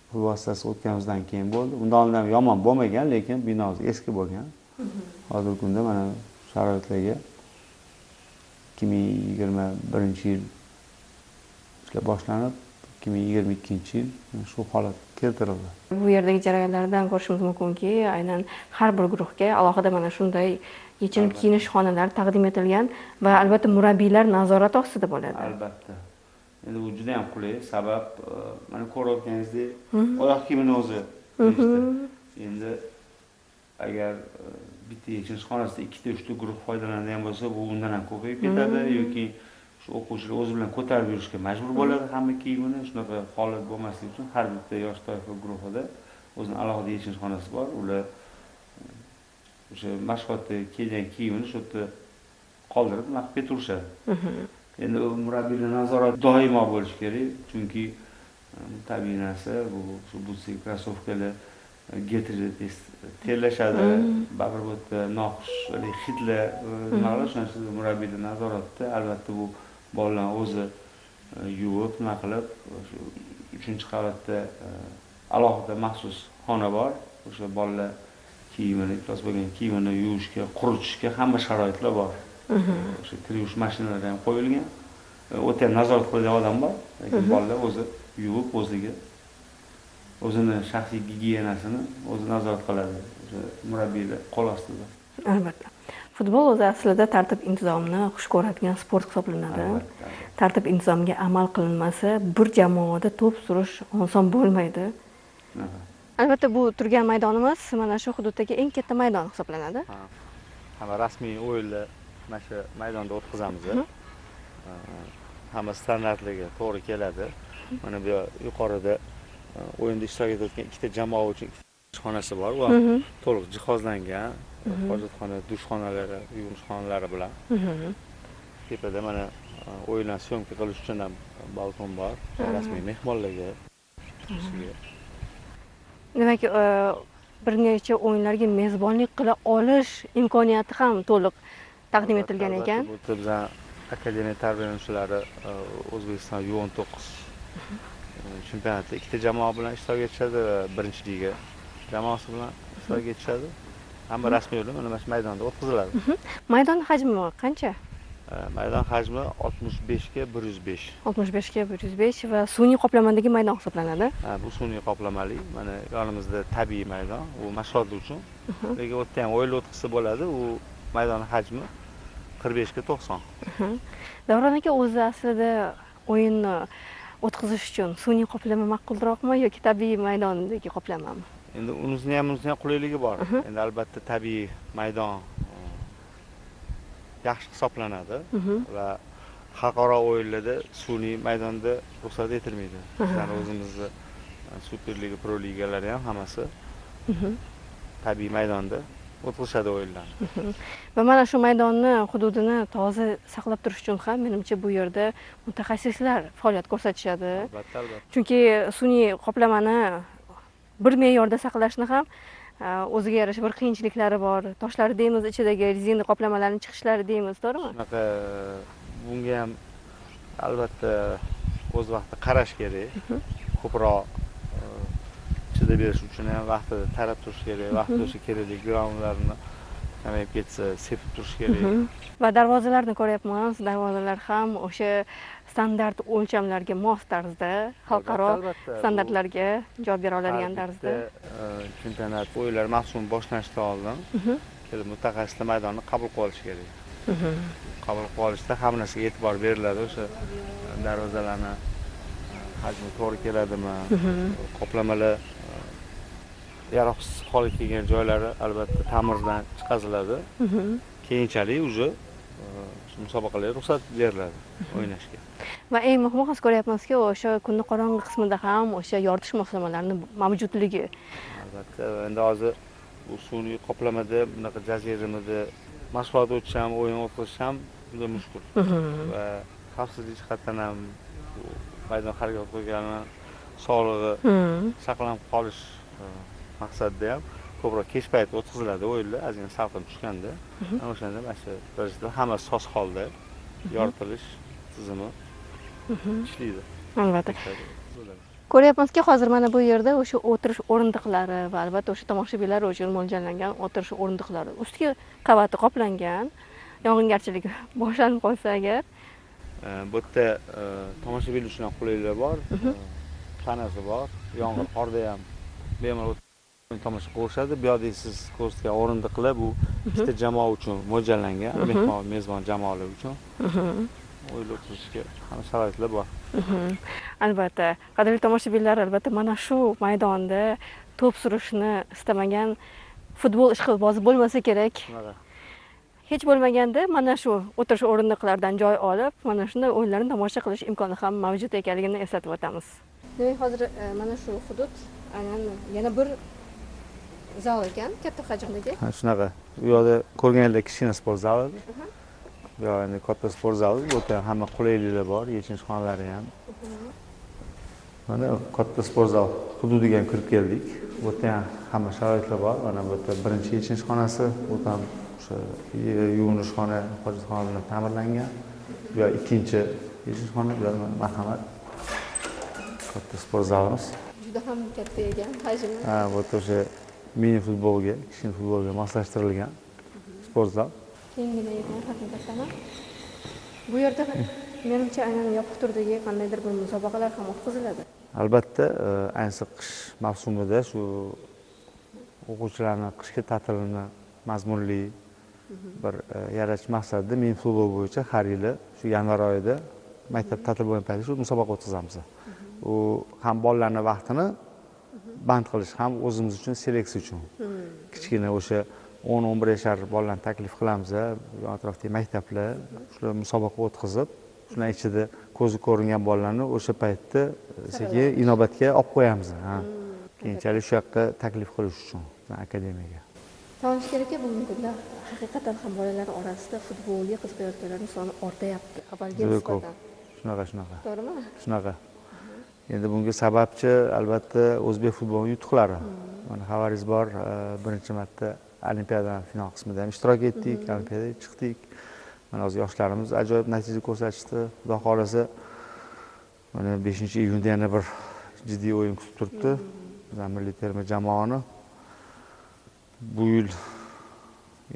futbol assotsiatsiyasiga o'tganimizdan keyin bo'ldi. Undan oldin ham yomon bo'lmagan, lekin binomiz eski bo'lgan. Hozirgi kunda mana sharoitlarga 2021-yil ishlar boshlanib, 2022-yil shu holat keltirildi. Bu yerdagi jarayonlardan ko'rishimiz mumkinki, aynan har bir guruhga alohida mana shunday yechinib kiyinish xonalari taqdim etilgan va albatta murabbiylar nazorati ostida bo'ladi. Albatta. Endi bu juda ham qulay, sabab mana ko'rayotganingizdek oyoq kiyimini o'zi. Endi agar bitta yechinish xonasida ikkita, uchta guruh foydalanadigan bo'lsa, bu undan ham ko'payib ketadi yoki shu o'quvchilar o'zi bilan ko'tarib yurishga majbur bo'ladi hamma kiyimini. Shunaqa holat bo'lmasligi uchun har bitta yosh toifa guruhida o'zini alohida yechinish xonasi bor. Ular o'sha mashg'ulotda kiygan kiyimini shu yerda qoldirib, nima qilib ketaverishadi. Endi murabbiylar nazorati doimo bo'lishi kerak, chunki tabiiy narsa bu, shu butsi, krossovkalar getrida tez terlashadi, baribir bu yerda noxush hidlar nimalar. Shuning uchun murabbiylar nazoratida albatta bu bolalarni o'zi yuvib, nima qilib, shu 3-qavatda alohida maxsus xona bor. O'sha bolalar kiyimini, iflos bo'lgan kiyimini yuvishga, quritishga hamma sharoitlar bor. O'sha kir yuvish mashinalari ham qo'yilgan. O'ta ham nazorat qiladigan odam bor, lekin bolalar o'zi yuvib, o'ziga o'zini shaxsiy gigiyenasini o'zi nazorat qiladi. O'sha murabbiylar qo'l ostida. Albatta. Futbol o'zi aslida tartib intizomni xush ko'radigan sport hisoblanadi. Tartib intizomga amal qilinmasa, bir jamoada to'p surish oson bo'lmaydi. Albatta bu turgan maydonimiz mana shu hududdagi eng katta maydon hisoblanadi. Hamma rasmiy o'yinlar mana shu maydonda o'tkazamiz. Hamma standartlarga to'g'ri keladi. Mana bu yuqorida o'yinda ishtirok etayotgan ikkita jamoa uchun xonasi bor. U ham to'liq jihozlangan, hojatxona, dush xonalari, yuvinish xonalari bilan. Tepada mana o'yinlarni syomka qilish uchun ham balkon bor, rasmiy mehmonlarga. Demak, bir necha o'yinlarga mezbonlik qila olish imkoniyati ham to'liq taqdim etilgan ekan. Bu yerda bizning akademiya tarbiyalanuvchilari O'zbekiston U19 chempionatida ikkita jamoa bilan ishtirok etishadi va birinchi liga jamoasi bilan ishtirok etishadi. Hamma rasmiy o'yin mana shu maydonda o'tkaziladi. Maydon hajmi qancha? Maydon hajmi 65 ga 105. 65 ga 105 va sun'iy qoplamadagi maydon hisoblanadi. Ha, bu sun'iy qoplamali. Mana yonimizda tabiiy maydon, u mashg'ulotlar uchun. Lekin u yerda ham o'yin o'tkazsa bo'ladi. U maydon hajmi 45 ga 90. Davron aka, o'zi aslida o'yinni o'tkazish uchun sun'iy qoplama ma'qulroqmi yoki tabiiy maydondagi qoplamami? Endi unisini ham qulayligi bor. Endi albatta tabiiy maydon yaxshi hisoblanadi va xalqaro o'yinlarda sun'iy maydonda ruxsat etilmaydi. Bizning o'zimizni Superliga, Pro ligalari ham hammasi tabiiy maydonda o'tkazishadi o'yinlarni. Va mana shu maydonni hududini toza saqlab turish uchun ham menimcha bu yerda mutaxassislar faoliyat ko'rsatishadi. Albatta, albatta. Chunki sun'iy qoplamani bir me'yorda saqlashni ham o'ziga yarasha bir qiyinchiliklari bor. Toshlari deymiz, ichidagi rezina qoplamalarning chiqishlari deymiz, to'g'rimi? Shunaqa, bunga ham albatta o'z vaqtida qarash kerak. Ko'proq chidab berish uchun ham vaqtida tarab turish kerak, vaqtida o'sha kerakli granulalarni kamayib ketsa sepib turish kerak. Va darvozalarni ko'ryapmiz. Darvozalar ham o'sha standart o'lchamlarga mos tarzda, xalqaro standartlarga javob bera oladigan tarzda. Chempionat o'yinlari mavsumi boshlanishidan oldin kelib mutaxassislar maydonni qabul qilib olish kerak. Qabul qilib olishda hamma narsaga e'tibor beriladi. O'sha darvozalarni hajmi to'g'ri keladimi, qoplamalar yaroqsiz holga kelgan joylari albatta ta'mirdan chiqaziladi. Keyinchalik уже shu musobaqalarga ruxsat beriladi o'ynashga. Va eng muhimi, hozir ko'ryapmizki, o'sha kunni qorong'i qismida ham o'sha yoritish moslamalarining mavjudligi. Albatta, endi hozir bu sun'iy qoplamada bunaqa jaziramada mashg'ulot o'tish ham, o'yin o'tkazish ham juda mushkul. Va xavfsizlik jihatdan ham maydon harakat qilgani sog'lig'i saqlanib qolish maqsadida ham ko'proq kech payt o'tkaziladi o'yinlar, ozgina salqin tushganda. Ana o'shanda mana shu darajada hamma soz holda yoritilish tizimi ishlaydi. Albatta. Ko'ryapmizki, hozir mana bu yerda o'sha o'tirish o'rindiqlari va albatta o'sha tomoshabinlar uchun mo'ljallangan o'tirish o'rindiqlari ustki qavati qoplangan. Yog'ingarchilik boshlanib qolsa agar bu yerda tomoshabinlar uchun ham qulayliklar bor, panasi bor, yomg'ir qorda ham bemalol tomosha qilishadi. Bu yerda siz ko'rsatgan o'rindiqlar bu ikkita jamoa uchun mo'ljallangan, mehmon mezbon jamoalar uchun. O'yin o'tkazishga hamma sharoitlar bor. Albatta, qadrli tomoshabinlar, albatta mana shu maydonda to'p surishni istamagan futbol ishqibozi bo'lmasa kerak. Hech bo'lmaganda mana shu o'tirish o'rindiqlardan joy olib, mana shunday o'yinlarni tomosha qilish imkoni ham mavjud ekanligini eslatib o'tamiz. Demak, hozir mana shu hudud aynan yana bir zal ekan, katta hajmdagi. Ha, shunaqa. U yoqda ko'rganinglar kichkina sport zali edi. Bu yoq endi katta sport zali, bu yerda hamma qulayliklar bor, yechinish xonalari ham. Mana katta sport zal hududiga ham kirib keldik. Bu yerda ham hamma sharoitlar bor. Mana bu yerda birinchi yechinish xonasi, bu yerda ham o'sha yuvinish xona, hojatxona bilan ta'mirlangan. Bu yoq ikkinchi yechinish xona, bu yoqda marhamat. Katta sport zalimiz. Juda ham katta ekan hajmi. Ha, bu yerda o'sha mini futbolga, kichkina futbolga moslashtirilgan sport zal. Keyingina ekan haqiqatan. Bu yerda menimcha aynan yopiq turdagi qandaydir bir musobaqalar ham o'tkaziladi. Albatta, ayniqsa qish mavsumida shu o'quvchilarni qishki ta'tilini mazmunli bir yaratish maqsadida mini futbol bo'yicha har yili shu yanvar oyida maktab ta'til bo'lgan paytda shu musobaqa o'tkazamiz. U ham bolalarning vaqtini band qilish, ham o'zimiz uchun seleksiya uchun. Kichkina o'sha 10-11 yashar bolalarni taklif qilamiz, yon atrofdagi maktablar shular musobaqa o'tkazib, shular ichida ko'zi ko'ringan bolalarni o'sha paytda sekin inobatga olib qo'yamiz. Ha. Keyinchalik shu yoqqa taklif qilish uchun akademiyaga. Tanish kerakki, bugungi kunda haqiqatan ham bolalar orasida futbolga qiziqayotganlarning soni ortayapti. Avvalgi nisbatan. Shunaqa, shunaqa. To'g'rimi? Shunaqa. Endi bunga sababchi albatta o'zbek futbolining yutuqlari. Mana xabaringiz bor, birinchi marta Olimpiadaning final qismida ham ishtirok etdik, Olimpiadaga chiqdik. Mana hozir yoshlarimiz ajoyib natija ko'rsatishdi. Xudo xohlasa mana 5-iyunda yana bir jiddiy o'yin kutib turibdi. Bizning milliy terma jamoani. Bu yil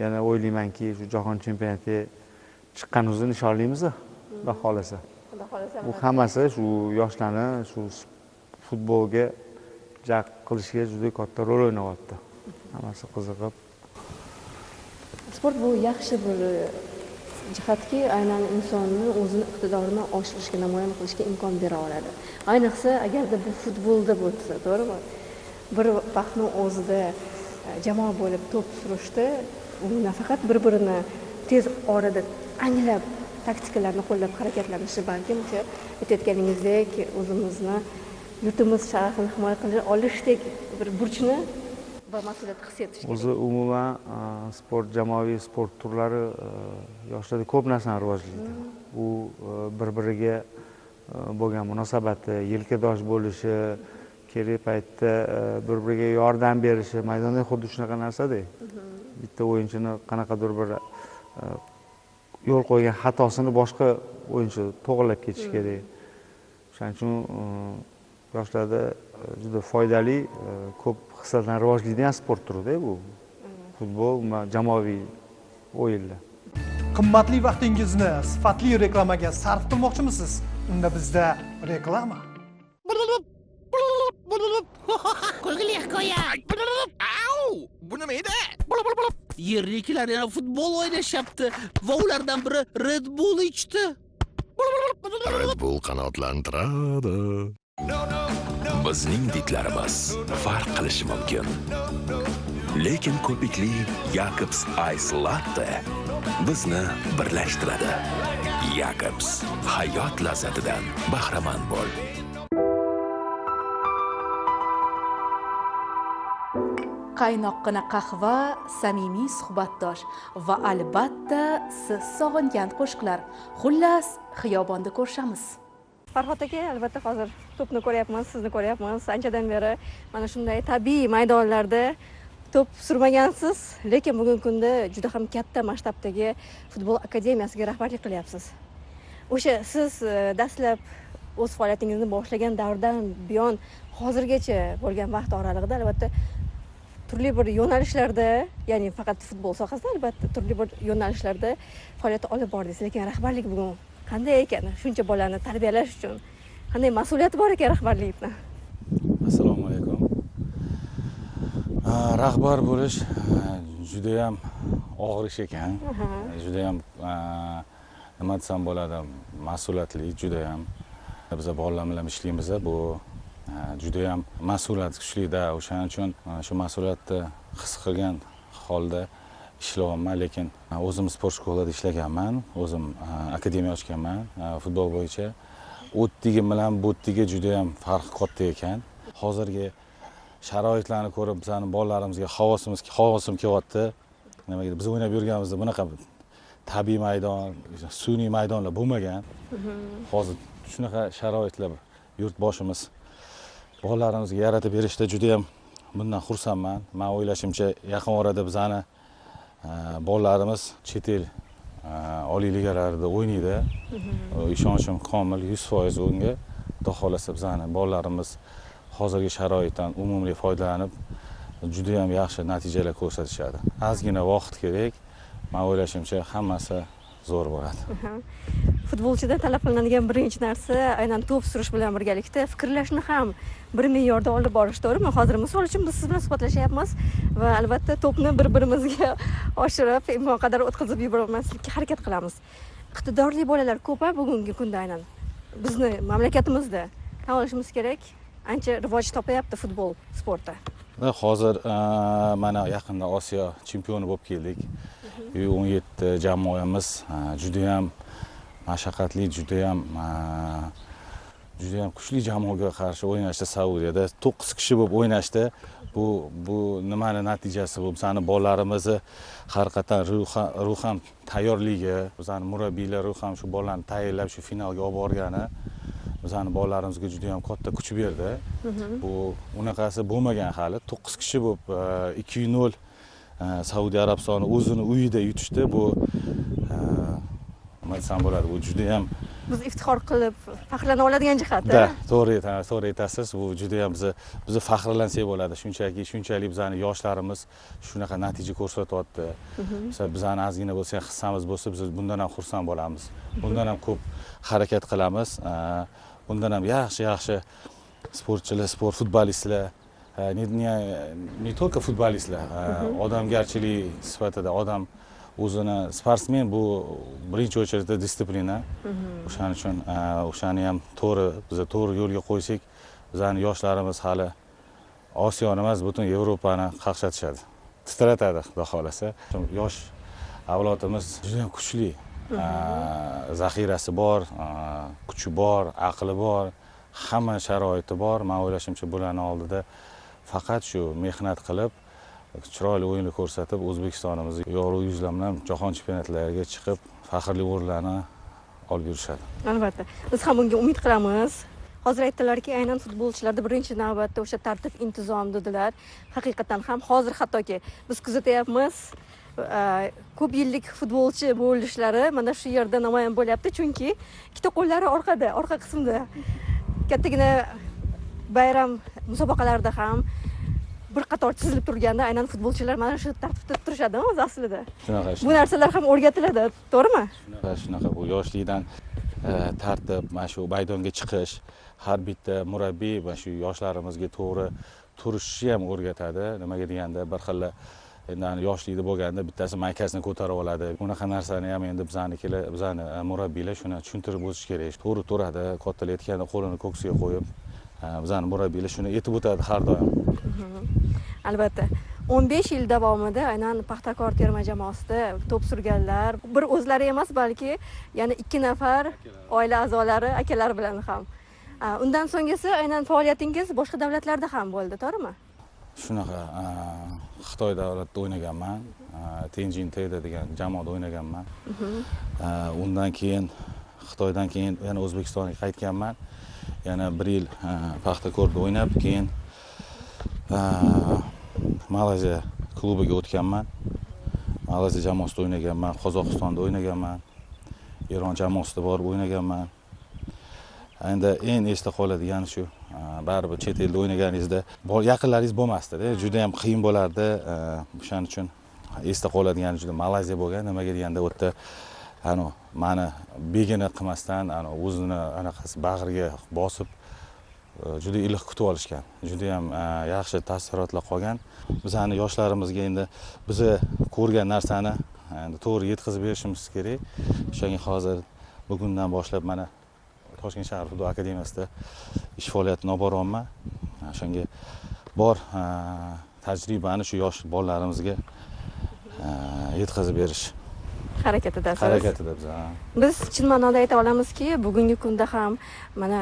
yana o'ylaymanki, shu jahon chempionatiga chiqqanimizni nishonlaymiz, Xudo xohlasa. Bu hammasi shu yoshlarni shu futbolga jalb qilishga juda katta rol o'ynayapti. Hammasi qiziqib. Sport bu yaxshi bir jihatki, aynan insonni o'zini iqtidorini oshirishga, namoyon qilishga imkon bera oladi. Ayniqsa agarda bu futbolda bo'lsa, to'g'rimi? Bir vaqtning o'zida jamoa bo'lib to'p surishda u nafaqat bir-birini tez orada anglab taktikalarni qo'llab harakatlanishi, balkim o'sha aytayotganingizdek o'zimizni yurtimiz sharafini himoya qila olishdek bir burchni va mas'uliyatni his etish kerak. O'zi umuman sport, jamoaviy sport turlari yoshlarda ko'p narsani rivojlantiradi. U bir-biriga bo'lgan munosabati, yelkadosh bo'lishi, kerak paytda bir-biriga yordam berishi, maydonda xuddi shunaqa narsada. Bitta o'yinchini qanaqadir bir yo'l qo'ygan xatosini boshqa o'yinchi to'g'rilab ketishi kerak. Shuning uchun yoshlarda juda foydali, ko'p hislardan rivojlaydigan sport turida bu. Futbol jamoaviy o'yinlar. Qimmatli vaqtingizni sifatli reklamaga sarf qilmoqchimisiz? Unda bizda reklama. Kulgili hikoya. Au, bu nima edi? Yerliklar yana futbol o'ynashyapti va ulardan biri Red Bull ichdi. Red Bull qanotlantiradi. Bizning didlarimiz farq qilishi mumkin. Lekin ko'pikli Jacobs Ice Latte bizni birlashtiradi. Jacobs, hayot lazzatidan bahramand bo'l. Qaynoqqina qahva, samimiy suhbatdosh va albatta siz sog'ingan qo'shiqlar. Xullas, xiyobonda ko'rishamiz. Farhod aka, albatta hozir to'pni ko'ryapmiz, sizni ko'ryapmiz. Anchadan beri mana shunday tabiiy maydonlarda to'p surmagansiz, lekin bugungi kunda juda ham katta masshtabdagi futbol akademiyasiga rahbarlik qilyapsiz. O'sha siz dastlab o'z faoliyatingizni boshlagan davrdan buyon hozirgacha bo'lgan vaqt oralig'ida albatta turli bir yo'nalishlarda, ya'ni faqat futbol sohasida albatta turli bir yo'nalishlarda faoliyat olib bordingiz, lekin rahbarlik bugun qanday ekan? Shuncha bolani tarbiyalash uchun qanday mas'uliyat bor ekan rahbarlikni? Assalomu alaykum. Rahbar bo'lish juda ham og'ir ish ekan. Juda ham Nima desam bo'ladi, mas'uliyatli judayam. Biz bolalar bilan ishlaymiz, bu judayam mas'uliyat kuchlida. O'shaning uchun shu mas'uliyatni his qilgan holda ishlayapman, lekin o'zim sport shkolada ishlaganman, o'zim akademiya ochganman futbol bo'yicha. O'tdigi bilan bo'tdigi juda ham farq katta ekan. Hozirgi sharoitlarni ko'rib bizning bolalarimizga havosim kelyapti. Nimaga biz o'ynab yurganimizda bunaqa tabiiy maydon, sun'iy maydonlar bo'lmagan. Hozir shunaqa sharoitlar yurtboshimiz bolalarimizga yaratib berishda juda ham bundan xursandman. Men o'ylashimcha, yaqin orada bizani bolalarimiz chet el oliy ligalarida o'ynaydi. Ishonchim komil 100% unga. Xudo xolasa bizani bolalarimiz hozirgi sharoitdan unumli foydalanib juda ham yaxshi natijalar ko'rsatishadi. Ozgina vaqt kerak. Men o'ylashimcha hammasi zo'r bo'ladi. Futbolchidan talab qilinadigan birinchi narsa aynan to'p surish bilan birgalikda fikrlashni ham bir me'yorda olib borish, to'g'rimi? Hozir misol uchun biz siz bilan suhbatlashyapmiz va albatta to'pni bir-birimizga oshirib, imkon qadar o'tkazib yubormaslikka harakat qilamiz. Iqtidorli bolalar ko'p-a bugungi kunda aynan bizni mamlakatimizda tan olishimiz kerak, ancha rivoj topayapti futbol sporti. Hozir mana yaqinda Osiyo chempioni bo'lib keldik. U17 jamoamiz juda ham mashaqqatli, juda ham kuchli jamoaga qarshi o'ynashdi Saudiyada. 9 kishi bo'lib o'ynashdi. Bu nimani natijasi? Bu bizning bolalarimizni haqiqatan ruhan tayyorligi, bizning murabbiylar ruhan shu bolalarni tayyorlab shu finalga olib borgani bizning bolalarimizga juda ham katta kuch berdi. Bu unaqasi bo'lmagan hali. 9 kishi bo'lib 2-0 Saudiya Arabistoni o'zini uyida yutishdi. Bu nima desam bo'ladi, bu juda ham biz iftixor qilib faxrlana oladigan jihat. Da, to'g'ri aytasiz. Bu juda ham bizni faxrlansak bo'ladi. Shunchaki shunchalik bizning yoshlarimiz shunaqa natija ko'rsatyapti. Masalan, bizning ozgina bo'lsa hissamiz bo'lsa, biz bundan ham xursand bo'lamiz. Bundan ham ko'p harakat qilamiz. Bundan ham yaxshi sportchilar, sport futbolistlar, не только futbolistlar, odamgarchilik sifatida odam o'zini sportsmen bu birinchi o'rinda disiplina. O'shaning uchun o'shani ham to'g'ri, biz to'g'ri yo'lga qo'ysak, bizning yoshlarimiz hali Osiyoni emas, butun Yevropani qaqshatishadi, titratadi, Xudo xolasa. Yosh avlodimiz juda ham kuchli, zaxirasi bor, kuchi bor, aqli bor, hamma sharoiti bor. Men o'ylashimcha bularning oldida faqat shu mehnat qilib, chiroyli o'yinlar ko'rsatib, O'zbekistonimiz yorug' yuzlar bilan jahon chempionatlariga chiqib, faxrli o'rinlarni olib yurishadi. Albatta, biz ham bunga umid qilamiz. Hozir aytdilarki, aynan futbolchilarda birinchi navbatda o'sha tartib intizom dedilar. Haqiqatan ham hozir hattoki biz kuzatyapmiz, ko'p yillik futbolchi bo'lishlari mana shu yerda namoyon bo'lyapti, chunki ikkita qo'llari orqada, orqa qismda. Kattagina bayram musobaqalarida ham bir qator chizilib turganda aynan futbolchilar mana shu tartibda turishadi o'zi aslida. Shunaqa. Bu narsalar ham o'rgatiladi, to'g'rimi? Shunaqa, bu yoshlikdan tartib, mana shu maydonga chiqish, har bitta murabbiy mana shu yoshlarimizga to'g'ri turishni ham o'rgatadi. Nimaga deganda bir xil endi yoshlikda bo'lganda bittasi maykasini ko'tarib oladi. Unaqa narsani ham endi bizani murabbiylar shuni tushuntirib o'tish kerak. To'g'ri turadi, kattalar aytganda qo'lini ko'ksiga qo'yib, bizani murabbiylar shuni aytib o'tadi har doim. Albatta, 15 yil davomida aynan Paxtakor terma jamoasida to'p surganlar bir o'zlari emas, balki yana 2 nafar oila a'zolari, akalari bilan ham. Undan so'nggisi aynan faoliyatingiz boshqa davlatlarda ham bo'ldi, to'g'rimi? Shunaqa, Xitoy davlatida o'ynaganman, Tianjin Teda degan jamoada o'ynaganman. Undan keyin Xitoydan keyin yana O'zbekistonga qaytganman. Yana 1 yil Paxtakorda o'ynab, keyin Malayziya klubiga o'tganman. Malayziya jamoasida o'ynaganman, Qozog'istonda o'ynaganman, Eron jamoasida borib o'ynaganman. Endi eng esda qoladigani shu, baribir chet elda o'ynaganingizda yaqinlaringiz bo'lmasdi-da, juda ham qiyin bo'lardi. O'shaning uchun esda qoladigani juda Malayziya bo'lgan. Nimaga deganda u yerda ano mani begina qilmasdan, ano o'zini anaqasi bag'riga bosib juda iliq kutib olishgan. Juda ham yaxshi taassurotlar qolgan. Bizani yoshlarimizga endi bizni ko'rgan narsani endi to'g'ri yetkazib berishimiz kerak. O'shanga hozir bugundan boshlab mana Toshkent shahar futbol akademiyasida ish faoliyatini olib boryapman. O'shanga bor tajribani shu yosh bolalarimizga yetkazib berish harakatidasiz. Harakatida biz. Biz chin ma'noda ayta olamizki, bugungi kunda ham mana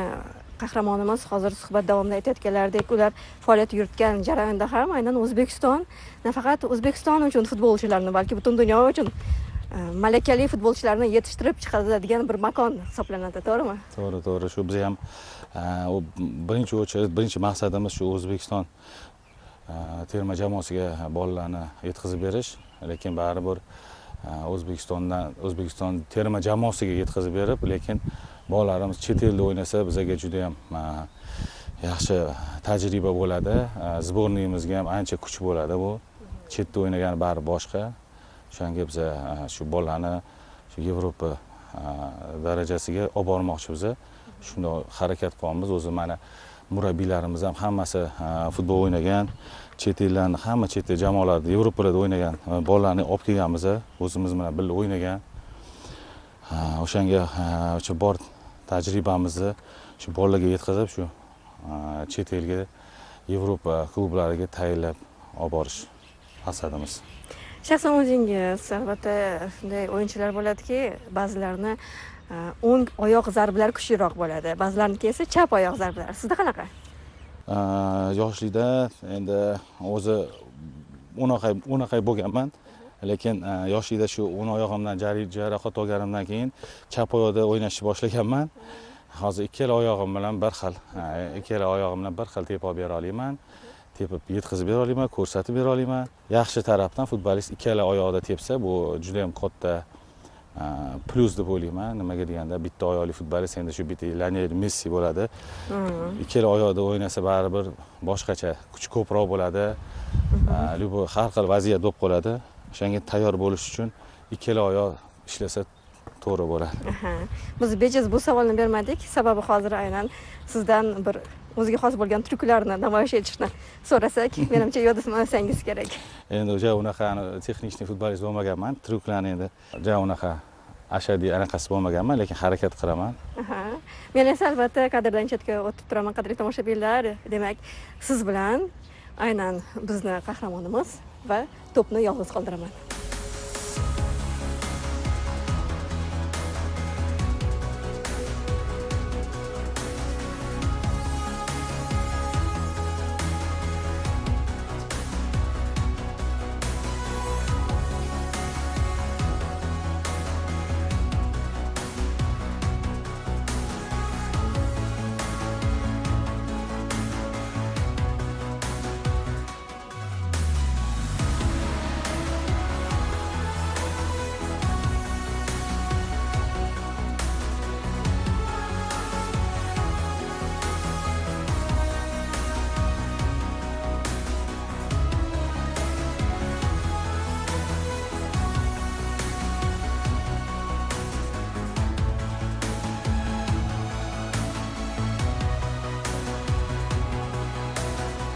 qahramonimiz hozir suhbat davomida aytayotganlaridek, ular faoliyat yuritgan jarayonda ham aynan O'zbekiston nafaqat O'zbekiston uchun futbolchilarni, balki butun dunyo uchun malakali futbolchilarni yetishtirib chiqaradigan bir makon hisoblanadi, to'g'rimi? To'g'ri, to'g'ri. Shu biz ham birinchi o'chirib, birinchi maqsadimiz shu O'zbekiston terma jamoasiga bolalarni yetkazib berish, lekin baribir O'zbekiston terma jamoasiga yetkazib berib, lekin bolalarimiz chet elda o'ynasa bizga juda ham yaxshi tajriba bo'ladi. Sborniyimizga ham ancha kuch bo'ladi bu. Chetda o'ynagani bari boshqa. O'shanga biz shu bolalarni shu Yevropa darajasiga olib bormoqchimiz. Shunday harakat qilyapmiz. O'zi mana murabbiylarimiz ham hammasi futbol o'ynagan, chet ellarni hamma chet el jamoalarida, Yevropalarda o'ynagan bolalarni olib kelganmiz, o'zimiz bilan birga o'ynagan. O'shanga o'sha bor tajribamizni shu bolalarga yetkazib, shu chet elga, Yevropa klublariga tayinlab olib borish maqsadimiz. Shaxsan o'zingiz albatta shunday o'yinchilar bo'ladiki, ba'zilarini o'ng oyoq zarbalari kuchliroq bo'ladi, ba'zilarniki esa chap oyoq zarbalari. Sizda qanaqa? Yoshlikda endi o'zi unaqa bo'lganman, lekin yoshlikda shu o'ng oyog'imdan jarohat olganimdan keyin chap oyoqda o'ynashni boshlaganman. Hozir ikkala oyog'im bilan bir xil, ikkala oyog'im bilan bir xil tepib bera olaman. Tepib yetkazib bera olaman, ko'rsatib bera olaman. Yaxshi tarafdan futbolist ikkala oyoqda tepsa, bu juda ham katta plyus deb o'ylayman. Nimaga deganda bitta oyoqli futbolist endi shu bitta Lionel Messi bo'ladi. Ikkala oyoqda o'ynasa baribir boshqacha kuch ko'proq bo'ladi. Любой har xil vaziyat bo'lib qoladi. O'shanga tayyor bo'lish uchun ikkala oyoq ishlasa to'g'ri bo'ladi. Biz bejiz bu savolni bermadik, sababi hozir aynan sizdan bir o'ziga xos bo'lgan truklarni namoyish etishni so'rasak, menimcha yodlatmasangiz kerak. Endi o'sha unaqa texnik futbolist bo'lmaganman, truklarni endi ja unaqa ashadiy anaqasi bo'lmaganman, lekin harakat qilaman. Men esa albatta kadrdan chetga o'tib turaman, qadrli tomoshabinlar. Demak, siz bilan aynan bizni qahramonimiz va to'pni yolg'iz qoldiraman.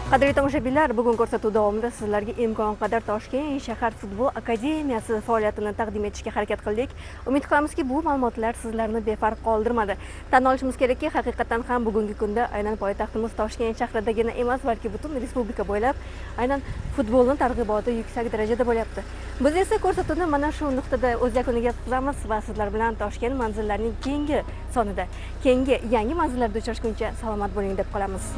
Qadrli tomoshabinlar, bugun ko'rsatuv davomida sizlarga imkon qadar Toshkent shahar futbol akademiyasi faoliyatini taqdim etishga harakat qildik. Umid qilamizki, bu ma'lumotlar sizlarni befarq qoldirmadi. Tan olishimiz kerakki, haqiqatan ham bugungi kunda aynan poytaxtimiz Toshkent shahridagina emas, balki butun respublika bo'ylab aynan futbolning targ'iboti yuksak darajada bo'lyapti. Biz esa ko'rsatuvni mana shu nuqtada o'z yakuniga yetkazamiz va sizlar bilan Toshkent manzillarining keyingi sonida, keyingi yangi manzillarda uchrashguncha salomat bo'ling deb qolamiz.